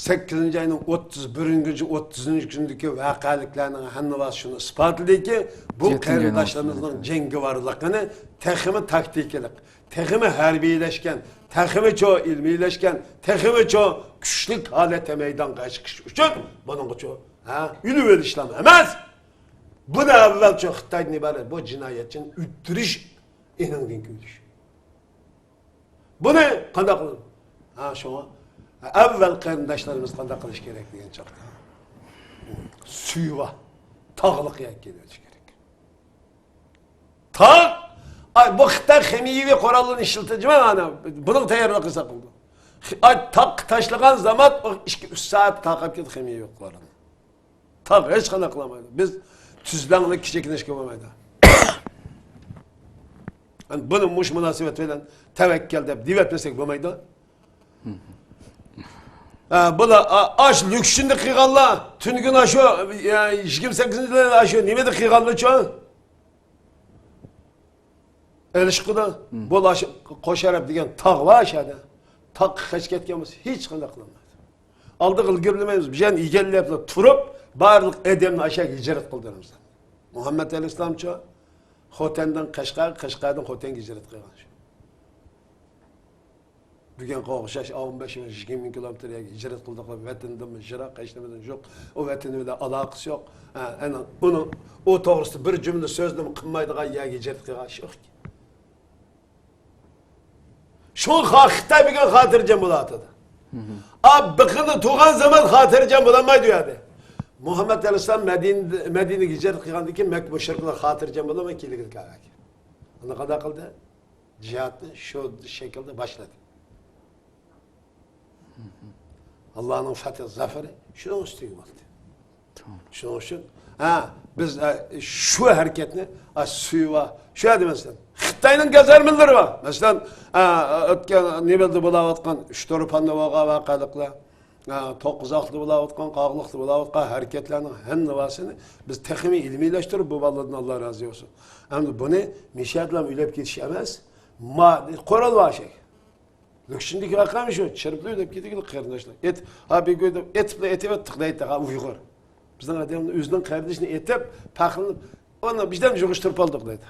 سەككىزىنچى ئاينىڭ ئوتتۇز بىرىنچى، ئوتتۇزىنچى كۈنىدىكى ۋەقەلىكلەرنىڭ ھەممىسى شۇنى ئىسپاتلىدىكى، بۇ قېرىنداشلىرىمىزنىڭ جەڭگىۋارلىقىنى تېخىمۇ تاكتىكىلىق، تېخىمۇ ھەربىيلەشكەن، تېخىمۇ چوڭ ئىلمىيلەشكەن، تېخىمۇ چوڭ كۈچلۈك ھالەتتە مەيدانغا چىقىش ئۈچۈن بۇنىڭغا چوڭ، ھە، ئۈلۈۋېلىشلام ئەمەس. بۇنى ئەۋۋەل چوڭ خىتايدىن ئىبارەت بۇ جىنايەتچىنى ئۆلتۈرۈش، ئېنىڭدىن كۆرۈش. بۇنى قانداق قىلىدۇ؟ ھا، شۇڭا ئەۋۋەل قېرىنداشلىرىمىز قانداق قىلىش كېرەك دېگەن چاغدا، سۈيى بار، تاغلىق يەرگە كېلىۋېتىش كېرەك. تاغ، ئاي، بۇ خىتاي خىمىيەۋى قوراللىرىنى ئىشلىتىدۇ، مانا، بۇنىڭ تەييارلىقى ھېساب قىلىدۇ. ئاي، تاغقا تاشلىغان زامان ئۇ ئىككى، ئۈچ سائەت تارقاپ كېتىدۇ خىمىيەۋى قورالنى. تاغ ھېچقانداق قىلالمايدۇ. بىز تۈزلەڭلىك كېچىكىنىشكە بولمايدۇ. يەنى بۇنى مۇشۇ مۇناسىۋەت بىلەن تەۋەككەل دەپ دېۋەتمىسەك بولمايدۇ. ھە، بۇلار، ئا-، ئاش لۈكشىندە قىلغانلار، تۈنۈگۈن ئاشۇ، يا، يىگىرمە سەككىزىنچى يىلى ئاشۇ نېمىدە قىلغانلىچۇ؟ ئېلىشقىدا، بۇ ئاشۇ قوشەرەپ دېگەن تاغ بار ئاشۇ يەردە. تاغقا قېچىپ كەتكەن بولسا، ھېچقانداق قىلالمايدۇ. ئالدىغا ئىلگىرىلىمەيمىز. بىز يەنە ئىگىلەپلا تۇرۇپ، بارلىق ئادەمنى ئاشۇ يەرگە ھىجرەت قىلدۇرىمىز. مۇھەممەد ئەلەيھىسسالامچۇ خوتەندىن قەشقەرگە، قەشقەردىن خوتەنگە ھىجرەت قىلغان. بۈگۈنكىگە ئوخشاش ئون بەش مىڭ، يىگىرمە مىڭ كىلومېتىر يەرگە ھىجرەت قىلدۇق، ۋەتىنىدىنمۇ يىراق، ھېچنېمىدىن يوق، ئۇ ۋەتىنى بىلەن ئالاقىسى يوق. ھە، ئەنە ئۇنىڭ ئۇ توغرىسىدا بىر جۈملە سۆزنىمۇ قىلمايدىغان يەرگە ھىجرەت قىلغان ئىش يوق. شۇڭا خىتاي بۈگۈن خاتىرجەم بولۇۋاتىدۇ. ئا، بېقىندا تۇرغان زامان خاتىرجەم بولالمايدۇ ئۇ يەردە. مۇھەممەد ئەلەيھىسسالام مەدىنە، مەدىنىگە ھىجرەت قىلغاندىن كېيىن مەككە مۇشرىكلار خاتىرجەم بولالماي كېلىگىلى كەلگەن. ئاندىن قانداق قىلدى؟ جىھادنى شۇ شەكىلدە باشلىدى. ئاللانىڭ فەتھى، زەپىرى شۇنىڭ ئۈستىگە بولدى. شۇنىڭ ئۈچۈن، ھە، بىز، ھە، شۇ ھەرىكەتنى، ھە، سۈيى بار. شۇ يەردە، مەسىلەن، خىتاينىڭ گازارمىلىرى بار. مەسىلەن، ھە، ئۆتكەن نېمىدە بولاۋاتقان ئۇچتۇرپاندا بولغان ۋەقەلىكلەر. ھە، توققۇزاقلىقتا بولاۋاتقان، قاغىلىقتا بولاۋاتقان ھەرىكەتلەرنىڭ ھەممىسىنى بىز تېخىمۇ ئىلمىيلەشتۈرۈپ، بۇ بالىلاردىن ئاللا رازى بولسۇن. ئەمدى بۇنى مىشەدىلا ئۆلۈپ كېتىش ئەمەس، ما-، قورال بار شەي. لۇكشىندىكى ۋەقەمۇ شۇ، چىرىپلا ئۆلۈپ كېتىدۇ قېرىنداشلار. ئېت-، ھا، بىر كۆيدۈپ، ئېتىپلا ئېتىۋەتتۇق دەيدۇ، ھا، ئۇيغۇر. بىزنىڭ ئادەمنى ئۆزىنىڭ قېرىندىشىنى ئېتىپ، پەخىرلىنىپ، ئۇنى بىزدىن يىغىشتۇرۇپ ئالدۇق دەيدۇ.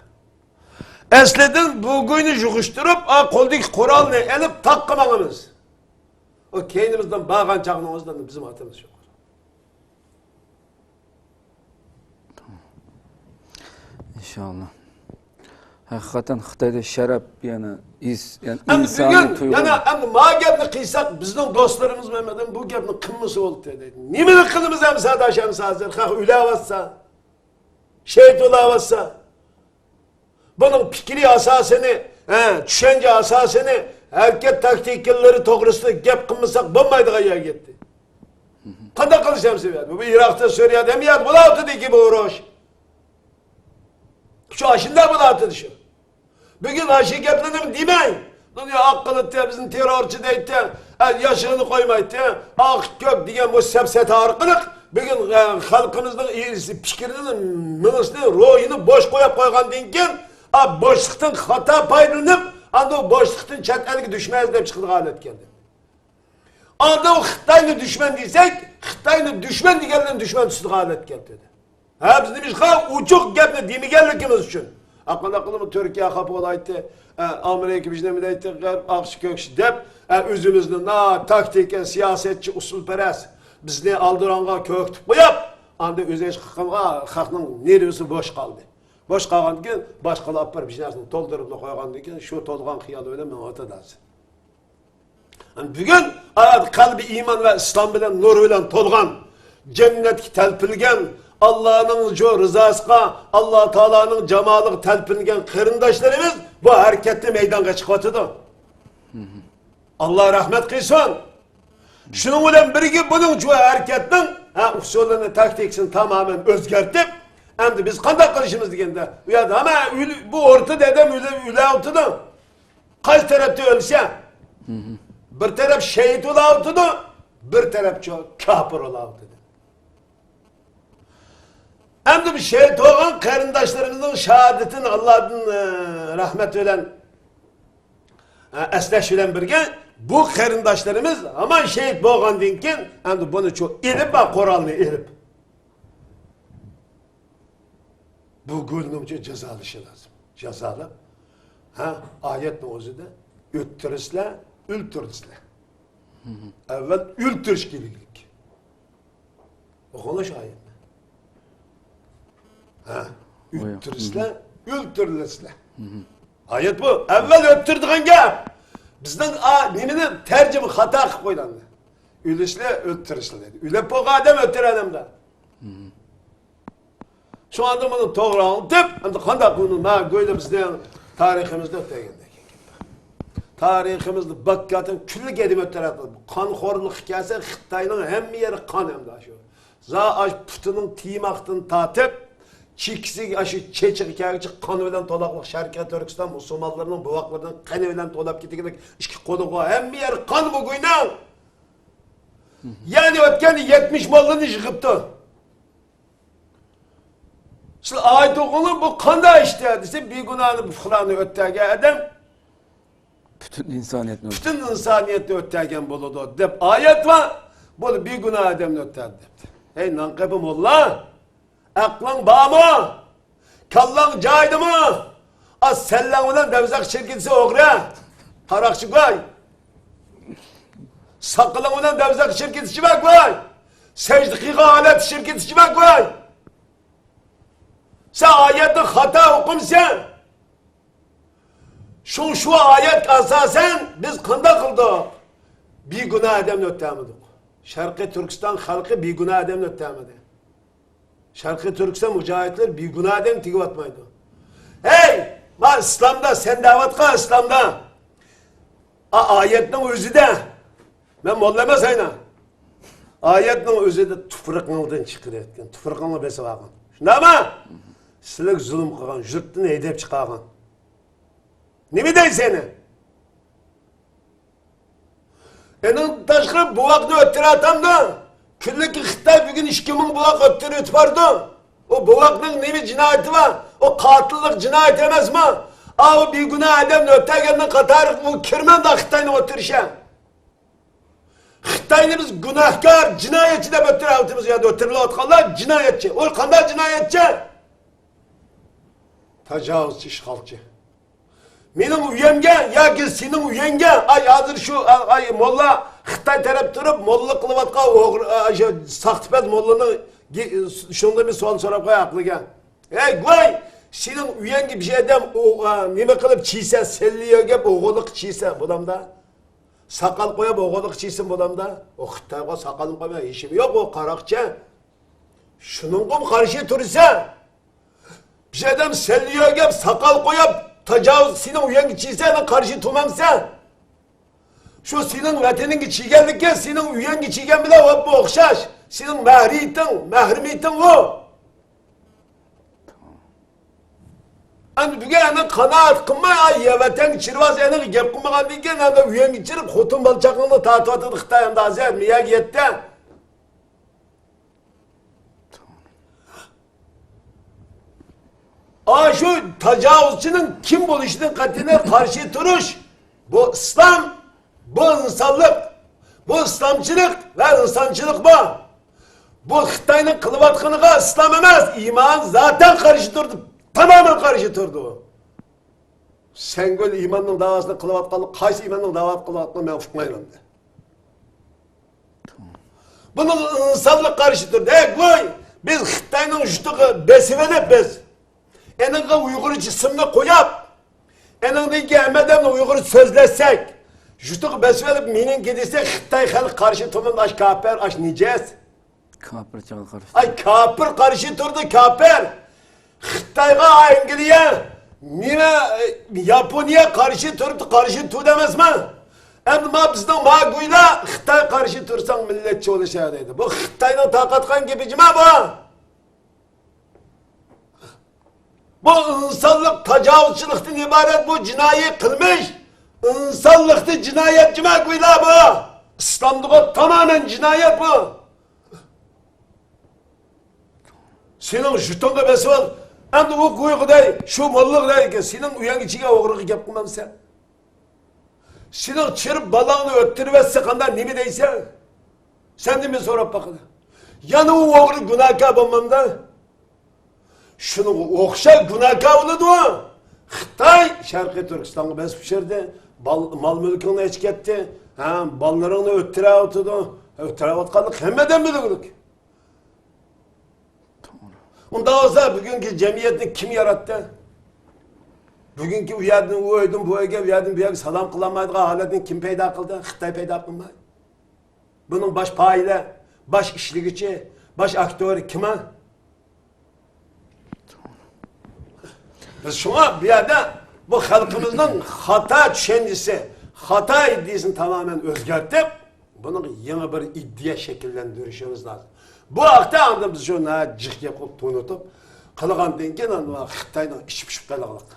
ئەسلىدىن بۇ گۇينى يىغىشتۇرۇپ، ئا، قولدىكى قورالنى ئېلىپ تاغقا ماڭىمىز. ئۇ كەينىمىزدىن بارغان چاغنىڭ ئۆزىدە بىزمۇ ئاتىمىز يوق. ئىنشاللا. ھەقىقەتەن خىتايدا شەرەپ، يەنى ھېس، يەنى ئەمدى ئىنسانىي بۈگۈن تۇيغۇ. يەنە ئەمدى ما گەپنى قىلساق، بىزنىڭ دوستلىرىمىز مەن بۇ گەپنى قىلمىسا بولدى دەيدۇ. نېمىنى قىلىمىز ئەمسە ئاداش، ئەمسە ھازىر خەق ئۆلەۋاتسا، شېھىت بولاۋاتسا. بۇنىڭ پىكرىي ئاساسىنى، ھە، چۈشەنچە ئاساسىنى، ھەرىكەت تاكتىكىلىرى توغرىسىدا گەپ قىلمىساق بولمايدىغان يەرگە يەتتى. قانداق قىلىش ئەمسە بۇ يەردە؟ بۇ ئىراقتا، سۈرىيەدە، ھەممە يەردە بولاۋاتىدىكى بۇ ئۇرۇش. شۇ ئاشۇنداق بولاۋاتىدۇ شۇ. بۈگۈن ئاشۇ گەپلەرنى دېمەي، دۇنيا ئاق قىلىپتۇ، بىزنى تېررورچى دەيتتى، ئە، ياشىغىنى قويمايتتى، ئاق كۆك دېگەن بۇ سەپسەتە ئارقىلىق بۈگۈن، ئە، خەلقىمىزنىڭ ئىرسىي پىكرىنى، مېڭىسىنى، روھىنى بوش قويۇپ قويغاندىن كېيىن، ئا، بوشلۇقتىن خاتا پايدىلىنىپ، ئاندىن بوشلۇقتىن چەت ئەلگە دۈشمەن ئىزدەپ چىقىدىغان ھالەتكە كەلدى. ئاندىن خىتاينى دۈشمەن دېسەك، خىتاينى دۈشمەن دېگەنلەرنى دۈشمەن تۇتىدىغان ھالەتكە كەلدى. ھە، بىز نېمىشقا ئوچۇق گەپنى دېمىگەنلىكىمىز ئۈچۈن. ھە، قانداق قىلىمىز؟ تۈركىيە خاپا بولايتتى، ئە، ئامېرىكا بىز نېمە دەيتتى، غەرب ئاقچى كۆكچى دەپ، ئە، ئۆزىمىزنى نا تاكتىكا، سىياسەتچى، ئۇسۇلپەرەس، بىزنى ئالدىراڭغا كۆكتۈپ قويۇپ، ئاندىن ئۆزى ھېچ قىلغان خەقنىڭ نېرۋىسى بوش قالدى. بوش قالغاندىن كېيىن باشقىلار ئاپىرىپ بىر نەرسىنى تولدۇرۇپلا قويغاندىن كېيىن شۇ تولغان خىيال بىلەن مېڭىۋاتىدۇ ھازىر. بۈگۈن قەلبى ئىمان ۋە ئىسلام بىلەن، نۇر بىلەن تولغان، جەننەتكە تەلپۈنگەن، ئاللانىڭ شۇ رىزاسىغا، ئاللا تائالانىڭ جامالىغا تەلپۈنگەن قېرىنداشلىرىمىز بۇ ھەرىكەتتە مەيدانغا چىقىۋاتىدۇ. ئاللا رەھمەت قىلسۇن. شۇنىڭ بىلەن بىرگە بۇنىڭ شۇ ھەرىكەتنىڭ، ھە، ئۇسۇلىنى، تاكتىكىسىنى تامامەن ئۆزگەرتىپ، ئەمدى بىز قانداق قىلىشىمىز دېگەندە، ئۇ يەردە ھەممە ئۆلە-، بۇ ئورتا دەدەم ئۆلە-، ئۆلەۋاتىدۇ. قايسى تەرەپتە ئۆلسە، بىر تەرەپ شېھىت بولاۋاتىدۇ، بىر تەرەپ چو-، كاپىر بولاۋاتىدۇ. ئەمدى بۇ شېھىت بولغان قېرىنداشلىرىمىزنىڭ شاھادىتىنى ئاللادىن، ئە، رەھمەت بىلەن، ئە، ئەسلەش بىلەن بىرگە، بۇ قېرىنداشلىرىمىز ھامان شېھىت بولغاندىن كېيىن، ئەمدى بۇنى چو-، ئېلىپ، بار قورالنى ئېلىپ، بۇ گۇناھنى جازالىشى لازىم. جازالاپ، ھە، ئايەتنىڭ ئۆزىدە ئۆتتۈرىسىلەر، ئۆلتۈرىسىلەر. ئەۋۋەل ئۆلتۈرۈش كېرەكلىك. ئوقۇڭلار شۇ ئايەتنى. ھە، ئۆلتۈرىسىلەر، ئۆلتۈرۈلىسىلەر. ئايەت بۇ. ئەۋۋەل ئۆلتۈرىدىغان گەپ. بىزنىڭ ئا-، نېمىنى تەرجىمە خاتا قىلىپ قويغان. ئۆلۈسىلەر، ئۆلتۈرۈسىلەر دېدى. ئۆلۈپ بولغان ئادەم ئۆلتۈرەلەمدۇ؟ شۇڭا بۇنى توغرا ئاڭلىتىپ، ئەمدى قانداق بۇنى، ما گويلا بىزنىڭ تارىخىمىزدا ئۆتەلگەندەك. تارىخىمىزدا باككاتىن كۈنلۈك ئادەم ئۆتتۈرەتتى. قانخورلۇققا كەلسە، خىتاينىڭ ھەممە يېرى قان ئەمدى شۇ. زا ئاش پۇتىنىڭ تىيماقتىن تارتىپ، چېكىسىگە، ئاشۇ چېچىغا كەلگۈچە قان بىلەن تولۇقلۇق شەرقىي تۈركىستان مۇسۇلمانلىرىنىڭ بوۋاقلىرىنىڭ قېنى بىلەن تولاپ كېتىگەندەك ئىككى قولىغا ھەممە يېرى قان بۇ گوينىڭ. يەنى ئۆتكەن يەتمىش موللىنى يىغىپتۇ. سىلەر ئايەت ئوقۇڭلار، بۇ قانداق ئىش دېسە، بىگۇناھنى، بۇ پۇلاننى ئۆتتەرگەن ئادەم پۈتۈن ئىنسانىيەتنى ئۆلتۈردى. پۈتۈن ئىنسانىيەتنى ئۆتتەرگەن بولىدۇ دەپ ئايەت بار. بۇ بىگۇناھ ئادەمنى ئۆتتەردى دەپتۇ. ھەي نانقېپى موللا، ئەقلىڭ بارمۇ؟ كاللاڭ جايىدىمۇ؟ ئا، سەللەڭ بىلەن دەۋزەك شىركىتىسى ئوغرى. قاراقچى گۇي. ساقىلىڭ بىلەن دەۋزەك شىركىتىسى چىۋەك گۇي. سەجدە قىلغان ھالەتتە شىركىتىسى چىۋەك گۇي. سەن ئايەتنى خاتا ئوقۇمسەن. شۇ، شۇ ئايەتكە ئاساسەن بىز قانداق قىلدۇق؟ بىگۇناھ ئادەمنى ئۆتتەرمىدۇق. شەرقىي تۈركىستان خەلقى بىگۇناھ ئادەمنى ئۆتتەرمىدى. شەرقىي تۈركىستان مۇجاھىدلىرى بىگۇناھ ئادەم تېگىۋاتمايدۇ. ھەي، ما ئىسلامدا، سەن دەۋاتقان ئىسلامدا، ئا-، ئايەتنىڭ ئۆزىدە، مەن موللا ئەمەس ئەينا. ئايەتنىڭ ئۆزىدە تۇپرىقىڭدىن چىقىرىۋەتكەن، تۇپرىقىڭنى بېسىۋالغان. شۇنداقمۇ؟ سىلەرگە زۇلۇم قىلغان، يۇرتتىن ھەيدەپ چىقارغان. نېمە دەيسەن؟ ئېنىڭدىن تاشقىرى، بوۋاقنى ئۆلتۈرۈۋاتامدۇ؟ كۈنلۈكى خىتاي بۈگۈن ئىككى مىڭ بوۋاق ئۆلتۈرۈۋېتىپ بارىدۇ. ئۇ بوۋاقنىڭ نېمە جىنايىتى بار؟ ئۇ قاتىللىق جىنايىتى ئەمەسمۇ؟ ئاۋۇ بىگۇناھ ئادەمنى ئۆلتۈرگەننىڭ قاتارىغا ئۇ كىرمەمدۇ خىتاينىڭ ئۆلتۈرۈشى؟ خىتاينى بىز گۇناھكار، جىنايەتچى دەپ ئۆلتۈرۈۋاتىمىز، يا ئۆلتۈرۈلۈۋاتقانلار جىنايەتچى. ئۇ قانداق جىنايەتچى؟ تاجاۋۇزچى، ئىشغالچى. مېنىڭ ئۆيەمگە ياكى سېنىڭ ئۆيەڭگە، ئاي، ھازىر شۇ، ئاي، موللا خىتاي تەرەپ تۇرۇپ، موللا قىلىۋاتقان ئوغرى، ئا، شۇ ساختىپەز موللىنىڭ گې-، شۇنىڭدىن بىر سوئال سوراپ قوياي ئەقلىگە. ئەي، گۇي، سېنىڭ ئۆيەڭگە بىر ئادەم، ئۇ، ئا، نېمە قىلىپ چىيسە، سەللە يۆگەپ، ئوغرىلىق چىيسە، بولامدا؟ ساقال قويۇپ، ئوغرىلىق چىيسە، بولامدا؟ ئۇ خىتايغا ساقالنى قويماي، ھېشىم يوق، ئۇ قاراقچە. شۇنىڭغىمۇ قارشى تۇرىسەن؟ بىر ئادەم سەللە يۆگەپ، ساقال قويۇپ، تاجاۋۇز سېنىڭ ئۆيۈڭگە چىيسە، قارشى تۇرمامسەن؟ شۇ سېنىڭ ۋەتىنىڭگە چىيگەنلىكى، سېنىڭ ئۆيۈڭگە چىيگەن بىلەن ئوپمۇ ئوخشاش. سېنىڭ مەھرىيىتىڭ، مەھرىمىيىتىڭ ئۇ. ئەمدى بۈگۈن ئەنە قانائەت قىلماي، ئاي، يا ۋەتەنگە چىرىۋالسا، ئەنە گەپ قىلمىغاندىن كېيىن، ئەنە ئۆيۈڭگە چىرىپ، خوتۇن بالا چاقاڭنى تارتىۋاتىدۇ خىتاي، ئەمدى ھازىر مىيەگە يەتتى. ئاشۇ تاجاۋۇزچىنىڭ كىم بولۇشىدىن قەتئىينەزەر قارشى تۇرۇش، بۇ ئىسلام، بۇ ئىنسانلىق، بۇ ئىسلامچىلىق ۋە ئىنسانچىلىق بۇ. بۇ خىتاينىڭ قىلىۋاتقىنىغا ئىسلام ئەمەس، ئىمان زاتەن قارشى تۇرىدۇ، تامامەن قارشى تۇرىدۇ. سەنگۈل ئىماننىڭ داۋاسىنى قىلىۋاتقانلىق، قايسى ئىماننىڭ داۋاسىنى قىلىۋاتقىنىنى مەن ئۇقمايمەن. بۇنىڭغا ئىنسانلىق قارشى تۇردى. ھەي، گۇي، بىز خىتاينىڭ يۇرتىغا بېسىۋېلىپ، بىز ئېنىڭغا ئۇيغۇرچە ئىسىمنى قويۇپ، ئېنىڭدىن كېيىن ھەممە ئادەمنى ئۇيغۇرچە سۆزلەتسەك، يۇرتىغا بېسىۋېلىپ، مېنىڭكى دېسەك، خىتاي خەلقى قارشى تۇرمىدى، ئاش كاپىر، ئاش نىجەس. كاپىرچىغا قارشى. ئاي، كاپىر قارشى تۇردى، كاپىر. خىتايغا ئەنگلىيە، نېمە، ياپونىيە قارشى تۇردى، قارشى تۇردى ئەمەسمۇ؟ ئەمدى ما بىزنىڭ ما گۇيلار خىتاي قارشى تۇرساڭ مىللەتچى بولۇشار دەيدۇ. بۇ خىتاينىڭ تارقاتقان گېپى جۇما بۇ. بۇ ئىنسانلىق تاجاۋۇزچىلىقتىن ئىبارەت بۇ جىنايى قىلمىش. ئىنسانلىقتا جىنايەتچىما گۇيلار بۇ. ئىسلامدىغۇ تامامەن جىنايەت بۇ. سېنىڭ يۇرتۇڭغا بېسىۋال. ئەمدى ئۇ گۇيغۇدەي، شۇ موللىغۇدەي، سېنىڭ ئۆيۈڭگە چىگەن ئوغرىغا گەپ قىلمامسەن؟ سېنىڭ چىرىپ بالاڭنى ئۆتتۈرۈۋەتسە قانداق، نېمە دەيسەن؟ سەندىن بىر سوراپ باقىلى. يەنە ئۇ ئوغرى گۇناھكار بولمامدا؟ شۇنىڭغا ئوخشاش گۇناھكار بولىدۇ. خىتاي شەرقىي تۈركىستانغا بېسىپ چۈشۈردى. بال-، مال-مۈلكۈڭنى ئېچىپ كەتتى. ھە، بالىلىرىڭنى ئۆتتۈرۈۋاتىدۇ. ئۆتتۈرۈۋاتقانلىق ھەممىدىن بىلگۈلۈك. ئۇنداق بولسا، بۈگۈنكى جەمئىيەتنى كىم ياراتتى؟ بۈگۈنكى ئۇ يەردىن ئۇ ئۆيدىن بۇ ئۆيگە، ئۇ يەردىن بۇ يەرگە سالام قىلالمايدىغان ھالەتنى كىم پەيدا قىلدى؟ خىتاي پەيدا قىلماي. بۇنىڭ باش پائىلى، باش ئىشلىگۈچى، باش ئاكتيورى كىم؟ بىز شۇڭا بۇ يەردە بۇ خەلقىمىزنىڭ خاتا چۈشەنچىسى، خاتا ئىدىيىسىنى تامامەن ئۆزگەرتىپ، بۇنىڭغا يېڭى بىر ئىدىيە شەكىللەندۈرۈشىمىز لازىم. بۇ ھەقتە ئاندىن بىز شۇ ناھايىتى جىق گەپ قىلىپ تونۇتۇپ قىلغاندىن كېيىن، ئاندىن خىتاينىڭ ئىچى پۇشۇپ قېلىغلىق.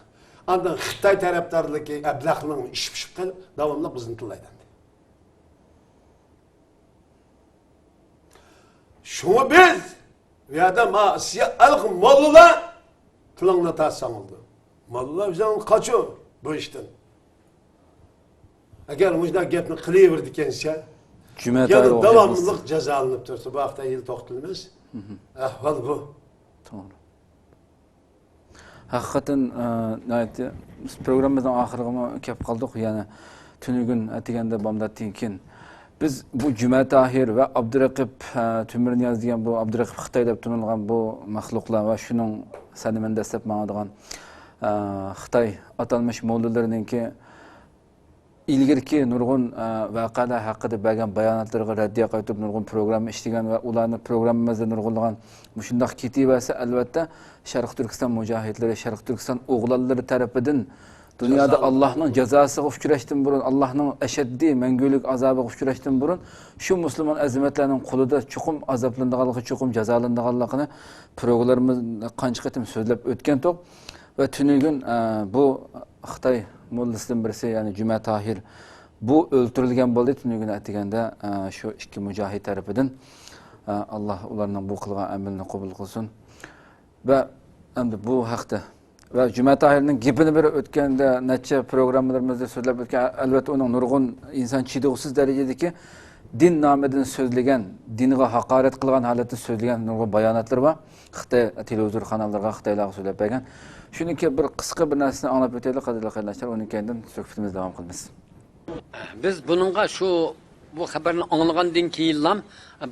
ئاندىن خىتاي تەرەپدارلىقى ئەبلەخنىڭ ئىچى پۇشۇپ قېلىپ، داۋاملىق بىزنى تىللايدۇ ئەمدى. شۇڭا بىز بۇ يەردە ما سىيا ئەلق موللىلار تىلىڭنى تارتساڭ بولدى. موللىلار بىزدىن قاچۇ بۇ ئىشتىن. ئەگەر مۇشۇنداق گەپنى قىلىۋېرىدىكەنسە، جۈمە يەنە تارىخى داۋاملىق جازالىنىپ تۇرسا، بۇ ھەقتە ھېلى توختىلىمىز. ئەھۋال بۇ. توغرا. ھەقىقەتەن، ئە، ناھايىتى بىز پروگراممىمىزنىڭ ئاخىرىغىمۇ كەپ قالدۇق. يەنى تۈنۈگۈن ئەتىگەندە بامداتتىن كېيىن بىز بۇ جۈمە تاھىر ۋە ئابدۇرەقىپ، ئە، تۆمۈرنىياز دېگەن بۇ ئابدۇرەقىپ خىتاي دەپ تونۇلغان بۇ مەخلۇقلار ۋە شۇنىڭ سەنىمىنى دەسسەپ ماڭىدىغان، ئە، خىتاي ئاتالمىش موللىلىرىنىڭكى ئىلگىرىكى نۇرغۇن، ئە، ۋەقەلەر ھەققىدە بەرگەن باياناتلىرىغا رەددىيە قايتۇرۇپ نۇرغۇن پروگرامما ئىشلىگەن ۋە ئۇلارنى پروگراممىمىزدا نۇرغۇنلىغان مۇشۇنداق كېتىۋەرسە، ئەلۋەتتە، شەرقىي تۈركىستان مۇجاھىدلىرى، شەرقىي تۈركىستان ئوغلانلىرى تەرىپىدىن دۇنيادا ئاللاھنىڭ جازاسىغا ئۇچراشتىن بۇرۇن، ئاللاھنىڭ ئەشەددىي مەڭگۈلۈك ئازابىغا ئۇچراشتىن بۇرۇن شۇ مۇسۇلمان ئەزىمەتلەرنىڭ قولىدا چوقۇم ئازابلىنىدىغانلىقى، چوقۇم جازالىنىدىغانلىقىنى پروگراممىمىزدا قانچە قېتىم سۆزلەپ ئۆتكەنتۇق. ۋە تۈنۈگۈن، ئە، بۇ خىتاي موللىسىدىن بىرسى، يەنى جۈمە تاھىر، بۇ ئۆلتۈرۈلگەن بولدى تۈنۈگۈن ئەتىگەندە، ئە، شۇ ئىككى مۇجاھىد تەرىپىدىن. ئە، ئاللا ئۇلارنىڭ بۇ قىلغان ئەمىلىنى قوبۇل قىلسۇن. ۋە ئەمدى بۇ ھەقتە ۋە جۈمە تاھىرنىڭ گېپىنى بىر ئۆتكەندە نەچچە پروگراممىلىرىمىزدا سۆزلەپ ئۆتكەن، ئەلۋەتتە ئۇنىڭ نۇرغۇن ئىنسان چىدىغۇسىز دەرىجىدىكى دىن نامىدىن سۆزلىگەن، دىنغا ھاقارەت قىلغان ھالەتتە سۆزلىگەن نۇرغۇن باياناتلىرى بار. خىتاي تېلېۋىزور قاناللىرىغا، خىتايلارغا سۆزلەپ بەرگەن. شۇنىڭكى بىر قىسقا بىر نەرسىنى ئاڭلاپ ئۆتەيلى، قەدىرلىك قېرىنداشلار، ئۇنىڭ كەينىدىن سۆھبىتىمىزنى داۋام قىلىمىز. بىز بۇنىڭغا شۇ، بۇ خەۋەرنى ئاڭلىغاندىن كېيىنلا،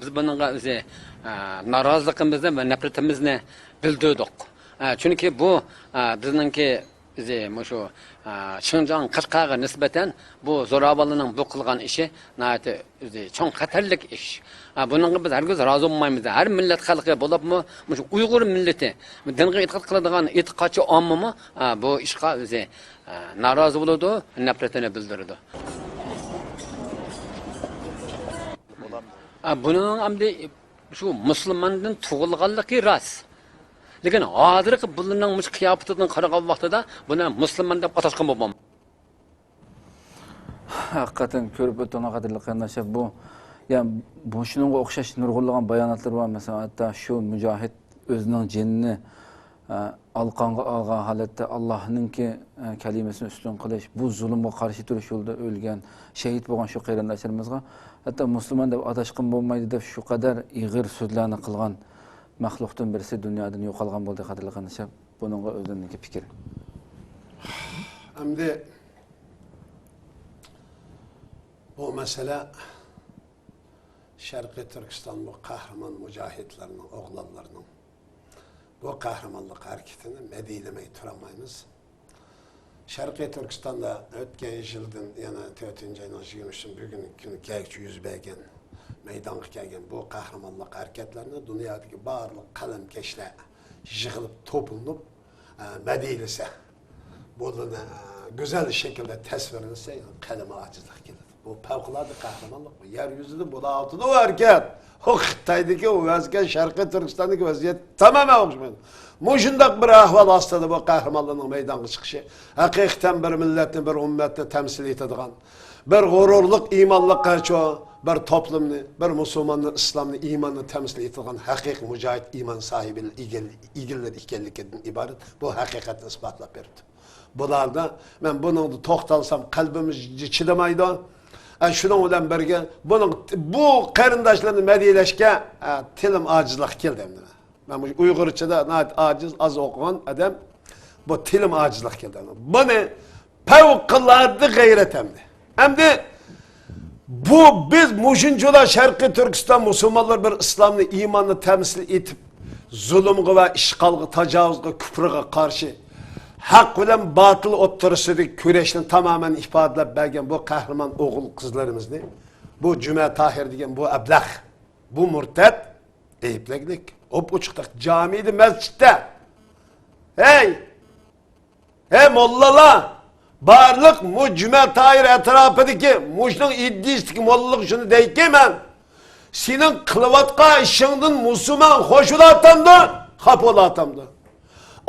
بىز بۇنىڭغا ئۆزى، ئە، نارازىلىقىمىزنى ۋە نەپرىتىمىزنى بىلدۈردۇق. ئە، چۈنكى بۇ، ئە، بىزنىڭكى ئۆزى مۇشۇ، ئە، شىنجاڭ، قەشقەرگە نىسبەتەن بۇ زوراۋانلارنىڭ بۇ قىلغان ئىشى ناھايىتى ئۆزى چوڭ خەتەرلىك ئىش. ئە، بۇنىڭغا بىز ھەرگىز رازى بولمايمىز. ھەر مىللەت خەلقى بولۇپمۇ، مۇشۇ ئۇيغۇر مىللىتى، دىنغا ئېتىقاد قىلىدىغان ئېتىقادچى ئاممىمۇ، ئە، بۇ ئىشقا ئۆزى، ئە، نارازى بولىدۇ، نەپرىتىنى بىلدۈرىدۇ. ئە، بۇنىڭ ئەمدى شۇ مۇسۇلماندىن تۇغۇلغانلىقى راست. لېكىن ھازىرقى بۇلارنىڭ مۇشۇ قىياپىتىدىن قارىغان ۋاقتىدا بۇنى مۇسۇلمان دەپ ئاتاشقا بولمايدۇ. ھەقىقەتەن كۆرۈپ ئۆتتۇڭلار، قەدىرلىك قېرىنداشلار. بۇ، يا، بۇ شۇنىڭغا ئوخشاش نۇرغۇنلىغان باياناتلار بار. مەسىلەن، ھەتتا شۇ مۇجاھىد ئۆزىنىڭ جېنىنى، ئە، ئالقانغا ئالغان ھالەتتە ئاللاھنىڭكى، ئە، كەلىمىسىنى ئۈستۈن قىلىش، بۇ زۇلۇمغا قارشى تۇرۇش يولىدا ئۆلگەن، شېھىت بولغان شۇ قېرىنداشلىرىمىزغا ھەتتا مۇسۇلمان دەپ ئاتاشقىمۇ بولمايدۇ دەپ شۇ قەدەر ئېغىر سۆزلەرنى قىلغان مەخلۇقتىن بىرسى دۇنيادىن يوقالغان بولدى، قەدىرلىك قېرىنداشلار. بۇنىڭغا ئۆزۈمنىڭكى پىكرى. ئەمدى بۇ مەسىلە شەرقىي تۈركىستان بۇ قەھرىمان مۇجاھىدلىرىنىڭ، ئوغلانلىرىنىڭ بۇ قەھرىمانلىق ھەرىكىتىنى مەدھىيلىمەي تۇرالمايمىز. شەرقىي تۈركىستاندا ئۆتكەن يىلدىن يەنە تۆتىنچى ئاينىڭ يىگىرمە ئۈچىدىن بۈگۈنكى كۈنگىچە يۈز بەرگەن، مەيدانغا كەلگەن بۇ قەھرىمانلىق ھەرىكەتلىرىنى دۇنيادىكى بارلىق قەلەمكەشلەر يىغىلىپ توپلىنىپ، ئە، مەدھىيلىسە، بۇلارنى، ئە، گۈزەل شەكىلدە تەسۋىرلىسە، يەنە قەلىمى ئاجىزلىق كېلىدۇ. بۇ پەۋقۇلئاددە قەھرىمانلىق. بۇ يەر يۈزىدە بولۇۋاتىدۇ بۇ ھەرىكەت. ئۇ خىتايدىكى، ئۇ ۋەزىيەت، شەرقىي تۈركىستاندىكى ۋەزىيەت تامامەن ئوخشىمايدۇ. مۇشۇنداق بىر ئەھۋال ئاستىدا بۇ قەھرىمانلارنىڭ مەيدانغا چىقىشى ھەقىقەتەن بىر مىللەتنى، بىر ئۈممەتنى تەمسىل ئېتىدىغان، بىر غۇرۇرلۇق، ئىمانلىق قاچۇ، بىر توپلۇمنى، بىر مۇسۇلماننى، ئىسلامنى، ئىماننى تەمسىل ئېتىدىغان ھەقىقىي مۇجاھىد ئىمان ساھىبى ئىگىل-، ئىگىلىرى ئىكەنلىكىدىن ئىبارەت بۇ ھەقىقەتنى ئىسپاتلاپ بېرىپتۇ. بۇلاردا مەن بۇنىڭدا توختالسام قەلبىمىز چىدىمايدۇ. ئە، شۇنىڭ بىلەن بىرگە بۇنىڭ، بۇ قېرىنداشلارنى مەدھىيلەشكە، ئە، تىلىم ئاجىزلىق كەلدى ئەمدى. مەن مۇشۇ ئۇيغۇرچىدا ناھايىتى ئاجىز، ئاز ئوقۇغان ئادەم، بۇ تىلىم ئاجىزلىق كەلدى. بۇنى پەۋقۇلئاددە غەيرەت ئەمدى. ئەمدى بۇ بىز مۇشۇنچىلا شەرقىي تۈركىستان مۇسۇلمانلىرى بىر ئىسلامنى، ئىماننى تەمسىل ئېتىپ، زۇلۇمغا ۋە ئىشغالغا، تاجاۋۇزغا، كۇپرىغا قارشى ھەق بىلەن باتىل ئوتتۇرىسىدىكى كۈرەشنى تامامەن ئىپادىلەپ بەرگەن بۇ قەھرىمان ئوغۇل قىزلىرىمىزنى بۇ جۈمە تاھىر دېگەن بۇ ئەبلەخ، بۇ مۇرتەت ئەيىبلەگلىك. ئوپئوچۇق جامىدە، مەسچىتتە. ھەي! ھەي موللالار! بارلىق مۇ جۈمە تاھىر ئەتراپىدىكى مۇشۇنىڭ ئىدىيىسىدىكى موللىلىق شۇنى دەيكى مەن. سېنىڭ قىلىۋاتقان ئىشىڭدىن مۇسۇلمان خوش بولاتامدۇ؟ خاپا بولاتامدۇ؟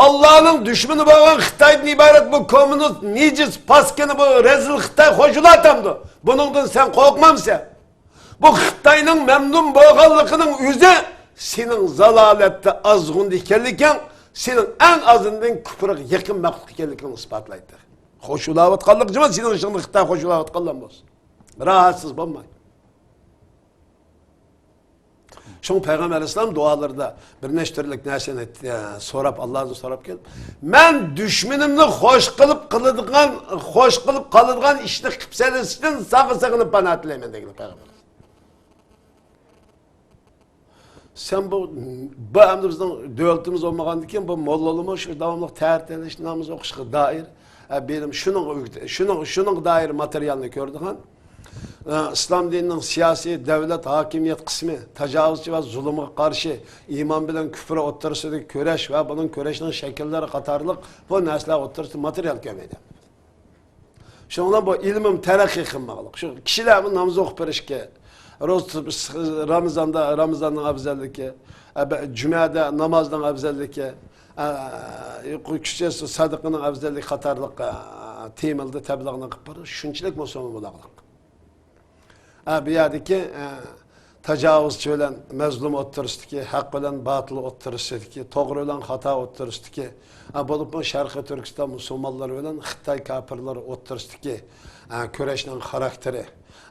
ئاللانىڭ دۈشمىنى بولغان خىتايدىن ئىبارەت بۇ كوممۇنىست، نىجىس، پاسكىنا بۇ رەزىل خىتاي خوش بولاتامدۇ؟ بۇنىڭدىن سەن قورقمامسەن؟ بۇ خىتاينىڭ مەمنۇن بولغانلىقىنىڭ ئۆزى سېنىڭ زالالەتتە ئازغۇندا ئىكەنلىكىڭ، سېنىڭ ئەڭ ئازىندىن كۇپرغا يېقىن مەخلۇق ئىكەنلىكىڭنى ئىسپاتلايدۇ. خوش بولاۋاتقانلىقى جۇمۇ سېنىڭ ئىشىڭدا خىتاي خوش بولاۋاتقانلار بولسۇن. راھەتسىز بولماي. شۇڭا پەيغەمبەر ئەلەيھىسسالام دۇئالىرىدا بىر نەچچە تۈرلۈك نەرسىنى، ئە، سوراپ، ئاللادىن سوراپ كېلىپ، مەن دۈشمىنىمنى خوش قىلىپ قىلىدىغان، خوش قىلىپ قالىدىغان ئىشنى قىلىپ سېلىشتىن ساڭا سېغىنىپ پاناھ تىلەيمەن دېگىلى پەيغەمبەر. سەن بۇ، بۇ ئەمدى بىزنىڭ دۆلىتىمىز بولمىغاندىكىن بۇ موللىلىمۇ شۇ داۋاملىق تەھەر تېلىش، ناماز ئوقۇشقا دائىر، ئە، بىلىم شۇنىڭغا ئۆگىتە-، شۇنىڭ، شۇنىڭغا دائىر ماتېرىيالنى كۆرىدىغان. ئىسلام دىنىنىڭ سىياسىي، دۆلەت، ھاكىمىيەت قىسمى، تاجاۋۇزچى ۋە زۇلۇمغا قارشى، ئىمان بىلەن كۇپر ئوتتۇرىسىدىكى كۈرەش ۋە بۇنىڭ كۈرەشنىڭ شەكىللىرى قاتارلىق بۇ نەرسىلەر ئوتتۇرىسىدا ماتېرىيال كۆپەيدى. شۇنىڭ بىلەن بۇ ئىلمىم تەرەققىي قىلماقلىق. شۇ كىشىلەر بۇ ناماز ئوقۇپ بېرىشكە، روزا تۇتۇپ، رامىزاندا، رامىزاننىڭ ئەۋزەللىكى، ئە، بە-، جۈمەدە نامازنىڭ ئەۋزەللىكى، ئە، كۈچەيسە سەدىقىنىڭ ئەۋزەللىكى قاتارلىق، ئە، تېمىلىدا تەبلىغنى قىلىپ بېرىش شۇنچىلىك مۇسۇلمان بولاقلىق. ھە، بۇ يەردىكى، ئە، تاجاۋۇزچى بىلەن مەزلۇم ئوتتۇرىسىدىكى، ھەق بىلەن باتىل ئوتتۇرىسىدىكى، توغرا بىلەن خاتا ئوتتۇرىسىدىكى، ھە، بولۇپمۇ شەرقىي تۈركىستان مۇسۇلمانلىرى بىلەن خىتاي كاپىرلىرى ئوتتۇرىسىدىكى، ھە، كۈرەشنىڭ خاراكتېرى،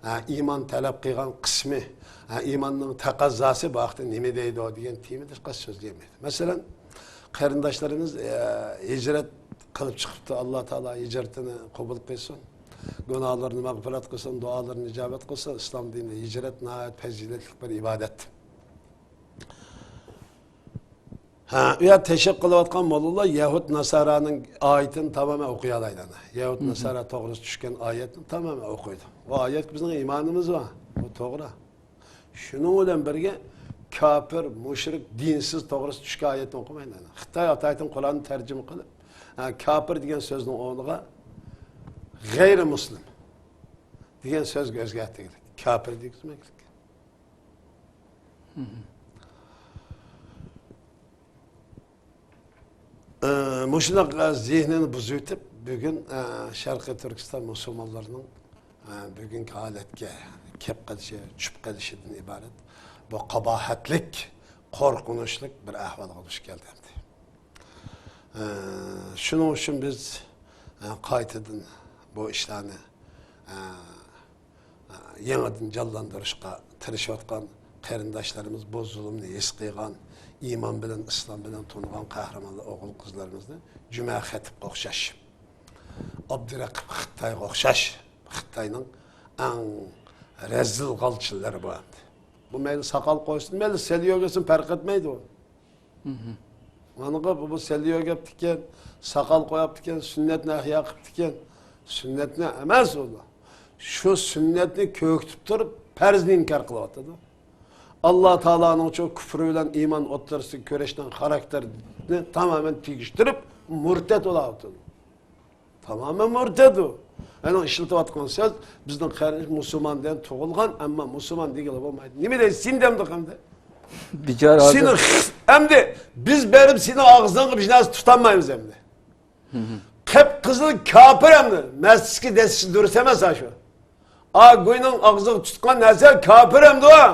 ھە، ئىمان تەلەپ قىلغان قىسمى، ھە، ئىماننىڭ تەقەززاسى بۇ ھەقتە نېمە دەيدۇ دېگەن تېمىدا ھېچقانداق سۆزلىيەلمەيدۇ. مەسىلەن، قېرىنداشلىرىمىز، ئە، ھىجرەت قىلىپ چىقىپتۇ. ئاللا تائالا ھىجرىتىنى قوبۇل قىلسۇن. گۇناھلىرىنى مەغپىرەت قىلسۇن، دۇئالىرىنى ئىجابەت قىلسۇن. ئىسلام دىنىدا ھىجرەت ناھايىتى پەزىلەتلىك بىر ئىبادەت. ھە، ئۇ يەردە تەشۋىق قىلىۋاتقان موللىلار يەھۇد ناسارانىڭ ئايىتىنى تامامەن ئوقۇيالايدۇ. يەھۇد ناسارا توغرىسىدا چۈشكەن ئايەتنى تامامەن ئوقۇيدۇ. بۇ ئايەتكە بىزنىڭ ئىمانىمىز بار. بۇ توغرا. شۇنىڭ بىلەن بىرگە، كاپىر، مۇشرىك، دىنسىز توغرىسىدا چۈشكەن ئايەتنى ئوقۇمايدۇ. خىتاي ئاتايتىن قۇرئاننى تەرجىمە قىلىپ، ھە، كاپىر دېگەن سۆزنىڭ ئورنىغا غەيرىي مۇسلىم دېگەن سۆزگە ئۆزگەرتكەنلىك. كاپىر دېگۈزمەكلىك. ئە، مۇشۇنداق زېھنىنى بۇزۇۋېتىپ، بۈگۈن، ئە، شەرقىي تۈركىستان مۇسۇلمانلىرىنىڭ، ئە، بۈگۈنكى ھالەتكە كەپ قېلىشى، چۈشۈپ قېلىشىدىن ئىبارەت بۇ قاباھەتلىك، قورقۇنچلۇق بىر ئەھۋالغا دۇچ كەلدى ئەمدى. ئە، شۇنىڭ ئۈچۈن بىز، ئە، قايتىدىن بۇ ئىشلارنى، ئە، يېڭىدىن جانلاندۇرۇشقا تىرىشىۋاتقان قېرىنداشلىرىمىز، بۇ زۇلۇمنى ھېس قىلغان، ئىمان بىلەن، ئىسلام بىلەن تونۇغان قەھرىمان ئوغۇل-قىزلىرىمىزنى جۈمە خەتىپكە ئوخشاش، ئابدۇرەقىب خىتايغا ئوخشاش، خىتاينىڭ ئەڭ رەزىل غالچىلىرى بۇ ئەمدى. بۇ مەيلى ساقال قويسۇن، مەيلى سەل يۆگىسۇن، پەرق ئەتمەيدۇ. مانا بۇ، بۇ سەل يۆگەپتىكەن، ساقال قوياپتىكەن، سۈننەتنى ئەھيا قىپتىكەن. سۈننەتنى ئەمەس ئۇ. شۇ سۈننەتنى كۆكتۈپ تۇرۇپ، پەرزنى ئىنكار قىلىۋاتىدۇ. ئاللا تائالانىڭ شۇ كۇفر بىلەن ئىمان ئوتتۇرىسىدىكى كۈرەشنىڭ خاراكتېرىنى تامامەن تېگىشتۈرۈپ، مۇرتەت بولاۋاتىدۇ. تامامەن مۇرتەت ئۇ. ئەنە ئىشلىتىۋاتقان سۆز، بىزنىڭ قېرىندىشىمىز مۇسۇلمان دېگەن تۇغۇلغان، ئەمما مۇسۇلمان دېگىلى بولمايدۇ. نېمە دەيسىز، سېنى دەمدۇق ئەمدى؟ بىچارە ھازىر. سېنى ئەمدى بىز بېرىپ سېنىڭ ئاغزىڭغا بىر نەرسە تۇتالمايمىز ئەمدى. قىپقىزىل كاپىر ئەمدى. مەسچىتكە دەسسىشى دۇرۇس ئەمەس ھە شۇ. ئا گۇينىڭ ئاغزىغا تۇتقان نەرسە كاپىر ئەمدى ئۇ.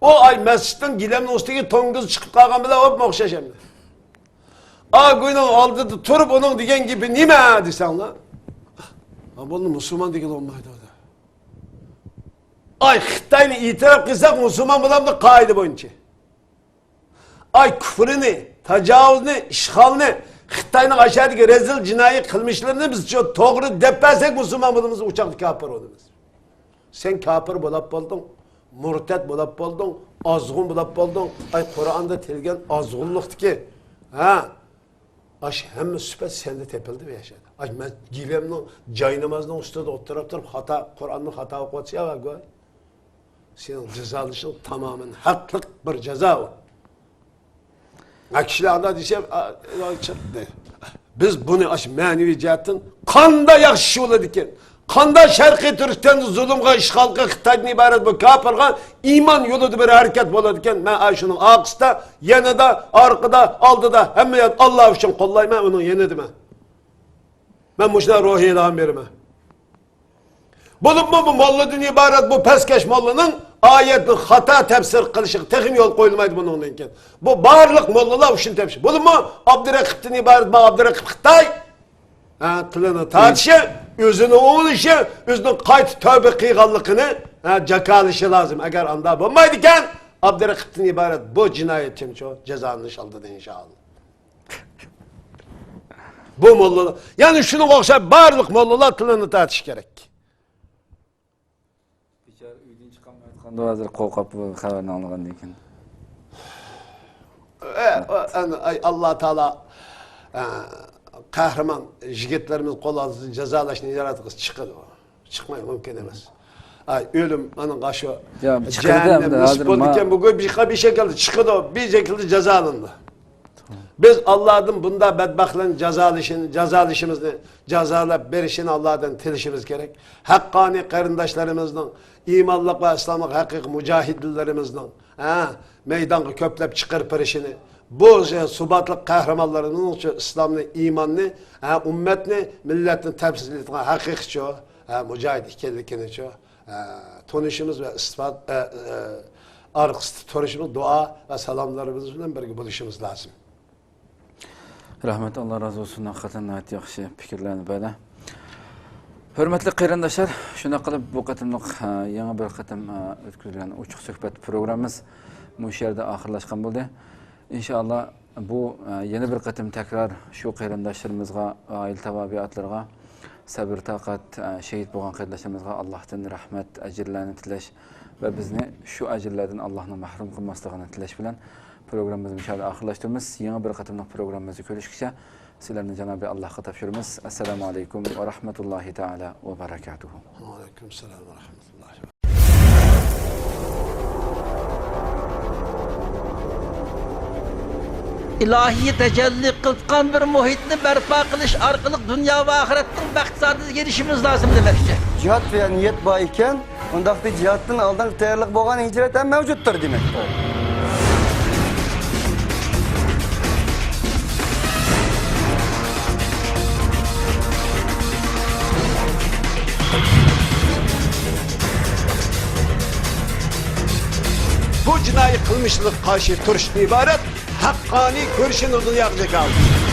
ئۇ ئاي مەسچىتنىڭ گىلەمنىڭ ئۈستىگە توڭگۇز چىقىپ قالغان بىلەن ئوپمۇ ئوخشاش ئەمدى. ئا گۇينىڭ ئالدىدا تۇرۇپ ئۇنىڭ دېگەن گېپى نېمە دېسەڭلار، ھا، بۇنى مۇسۇلمان دېگىلى بولمايدۇ. ئاي خىتاينى ئېتىراپ قىلساق مۇسۇلمان بولامدۇ قائىدە بويىچە؟ ئاي كۇفرىنى، تاجاۋۇزنى، ئىشغالنى، خىتاينىڭ ئاشۇ يەردىكى رەزىل جىنايى قىلمىشلىرىنى بىز شۇ توغرا دەپ بەرسەك مۇسۇلمان بولىمىز، ئۇ چاغدا كاپىر بولىمىز. سەن كاپىر بولاپ بولدۇڭ، مۇرتەت بولاپ بولدۇڭ، ئازغۇن بولاپ بولدۇڭ. ئاي قۇرئاندا تىلگەن ئازغۇنلۇقتىكى، ھە، ئاش ھەممە سۈپەت سەندە تېپىلدى بۇ ياشادا. ئاش مەن گىلەمنىڭ جاينامازنىڭ ئۈستىدە ئولتۇرۇپ تۇرۇپ خاتا، قۇرئاننى خاتا ئوقۇۋاتسا يا گوي. سېنىڭ جازالىشىڭ تامامەن ھەقلىق بىر جازا ئۇ. ھە، كىشىلەر ئانداق دېسە، ئا، ئا، چىقتى. بىز بۇنى ئاشۇ مەنىۋى جەھەتتىن قانداق ياخشى ئىش بولىدىكەن؟ قانداق شەرقىي تۈركىستاندا زۇلۇمغا، ئىشغالغا، خىتايدىن ئىبارەت بۇ كاپىرغا ئىمان يولىدا بىر ھەرىكەت بولىدىكەن؟ مەن ئاشۇنىڭ ئارقىسىدا، يېنىدا، ئارقىدا، ئالدىدا، ھەممە يەردە ئاللا ئۈچۈن قوللايمەن، ئۇنىڭ يېنىدىمەن. مەن مۇشۇنداق روھىي ئىلھام بېرىمەن. بولۇپمۇ بۇ موللىدىن ئىبارەت بۇ پەسكەش موللىنىڭ ئايەتنى خاتا تەپسىر قىلىشىغا تېخىمۇ يول قويۇلمايدۇ بۇنىڭدىن كېيىن. بۇ بارلىق موللىلار شۇنى تېپىشى. بولۇپمۇ ئابدۇرەقىپتىن ئىبارەت بۇ ئابدۇرەقىپ خىتاي، ھە، تىلىنى تارتىشى، ئۆزىنى ئوڭلىشى، ئۆزىنىڭ قايتا تەۋبە قىلغانلىقىنى، ھە، جاكارلىشى لازىم. ئەگەر ئانداق بولمايدىكەن، ئابدۇرەقىپتىن ئىبارەت بۇ جىنايەتچىمۇ جازالىنىش ئالدىدا ئىنشائاللا. بۇ موللىلار، يەنى شۇنىڭغا ئوخشاپ بارلىق موللىلار تىلىنى تارتىشى كېرەك. بىچارە ئۆيدىن چىقالمايۋاتقاندۇ ھازىر قورقۇپ بۇ خەۋەرنى ئاڭلىغاندىن كېيىن. ئە، ئە، ئەنە، ئاي، ئاللا تائالا، ئە، قەھرىمان يىگىتلىرىمىز قول ئالدىدا جازالاشنى ياراتقۇسى چىقىدۇ. چىقماي مۇمكىن ئەمەس. ئاي، ئۆلۈم ئانىڭغا شۇ يا، چىقىدۇ جەھەننەم ئەمدى، نېسىپ ھازىر بولىدىكەن، ما- بۇ بىر، بىر شەكىلدە چىقىدۇ، بىر شەكىلدە جازالىنىدۇ. بىز ئاللادىن بۇنداق بەتبەختلەرنى جازالىشىنى، جازالىشىمىزنى، جازالاپ بېرىشىنى ئاللادىن تىلىشىمىز كېرەك. ھەققانىي قېرىنداشلىرىمىزنىڭ، ئىمانلىق ۋە ئىسلاملىق ھەقىقىي مۇجاھىدىنلىرىمىزنىڭ، ھە، مەيدانغا كۆپلەپ چىقىرىپ بېرىشىنى، بۇ سۇباتلىق قەھرىمانلىرىمىزنىڭ شۇ ئىسلامنى، ئىماننى، ھە، ئۈممەتنى، مىللەتنى تەمسىل ئېتىدىغان ھەقىقىيچۇ، ھە، مۇجاھىد ئىكەنلىكىنىچۇ، ئە، تونۇشىمىز ۋە ئىستىپاد-، ئە، ئە، ئارقىسىدا تونۇشىمىز، دۇئا ۋە سالاملىرىمىز بىلەن بىرگە بولۇشىمىز لازىم. رەھمەت، ئاللا رازى بولسۇن، ھەقىقەتەن ناھايىتى ياخشى پىكىرلەرنى بەردى. ھۆرمەتلىك قېرىنداشلار، شۇنداق قىلىپ بۇ قېتىملىق، ئە، يېڭى بىر قېتىم، ئە، ئۆتكۈزۈلگەن ئوچۇق سۆھبەت پروگراممىمىز مۇشۇ يەردە ئاخىرلاشقان بولدى. ئىنشائاللا، بۇ، ئە، يەنە بىر قېتىم تەكرار شۇ قېرىنداشلىرىمىزغا، ئائىلە تاۋابىئاتلىرىغا سەبىر-تاقەت، ئە، شېھىت بولغان قېرىنداشلىرىمىزغا ئاللاھتىن رەھمەت، ئەجىرلەرنى تىلەش ۋە بىزنى شۇ ئەجىرلەردىن ئاللاھنىڭ مەھرۇم قىلماسلىقىنى تىلەش بىلەن پروگراممىمىزنى مۇشۇ يەردە ئاخىرلاشتۇرىمىز. يېڭى بىر قېتىملىق پروگراممىمىزدا كۆرۈشكىچە سىلەرنى جانابى ئاللاھقا تاپشۇرىمىز. ئەسسالامۇ ئەلەيكۇم ۋە رەھمەتۇللاھى تائالا ۋە بەرەكاتۇھۇ. ۋەئەلەيكۇم سالام ۋە رەھمەتۇللاھى. ئىلاھىي تەجەللى قىلىۋاتقان بىر مۇھىتنى بەرپا قىلىش ئارقىلىق دۇنيا ۋە ئاخىرەتنىڭ بەخت سائادىتىگە ئېرىشىشىمىز لازىم دېمەكچى. جىھاد دېگەن نىيەت بار ئىكەن، ئۇنداقتا جىھادتىن ئالدىنقى تەييارلىق بولغان ھىجرەت ھەم مەۋجۇتتۇر دېمەكتۇر. بۇ جىنايى قىلمىشلىققا قارشى تۇرۇشتىن ئىبارەت ھەققانىي كۈرىشىنى دۇنياغا جاكارلىدى.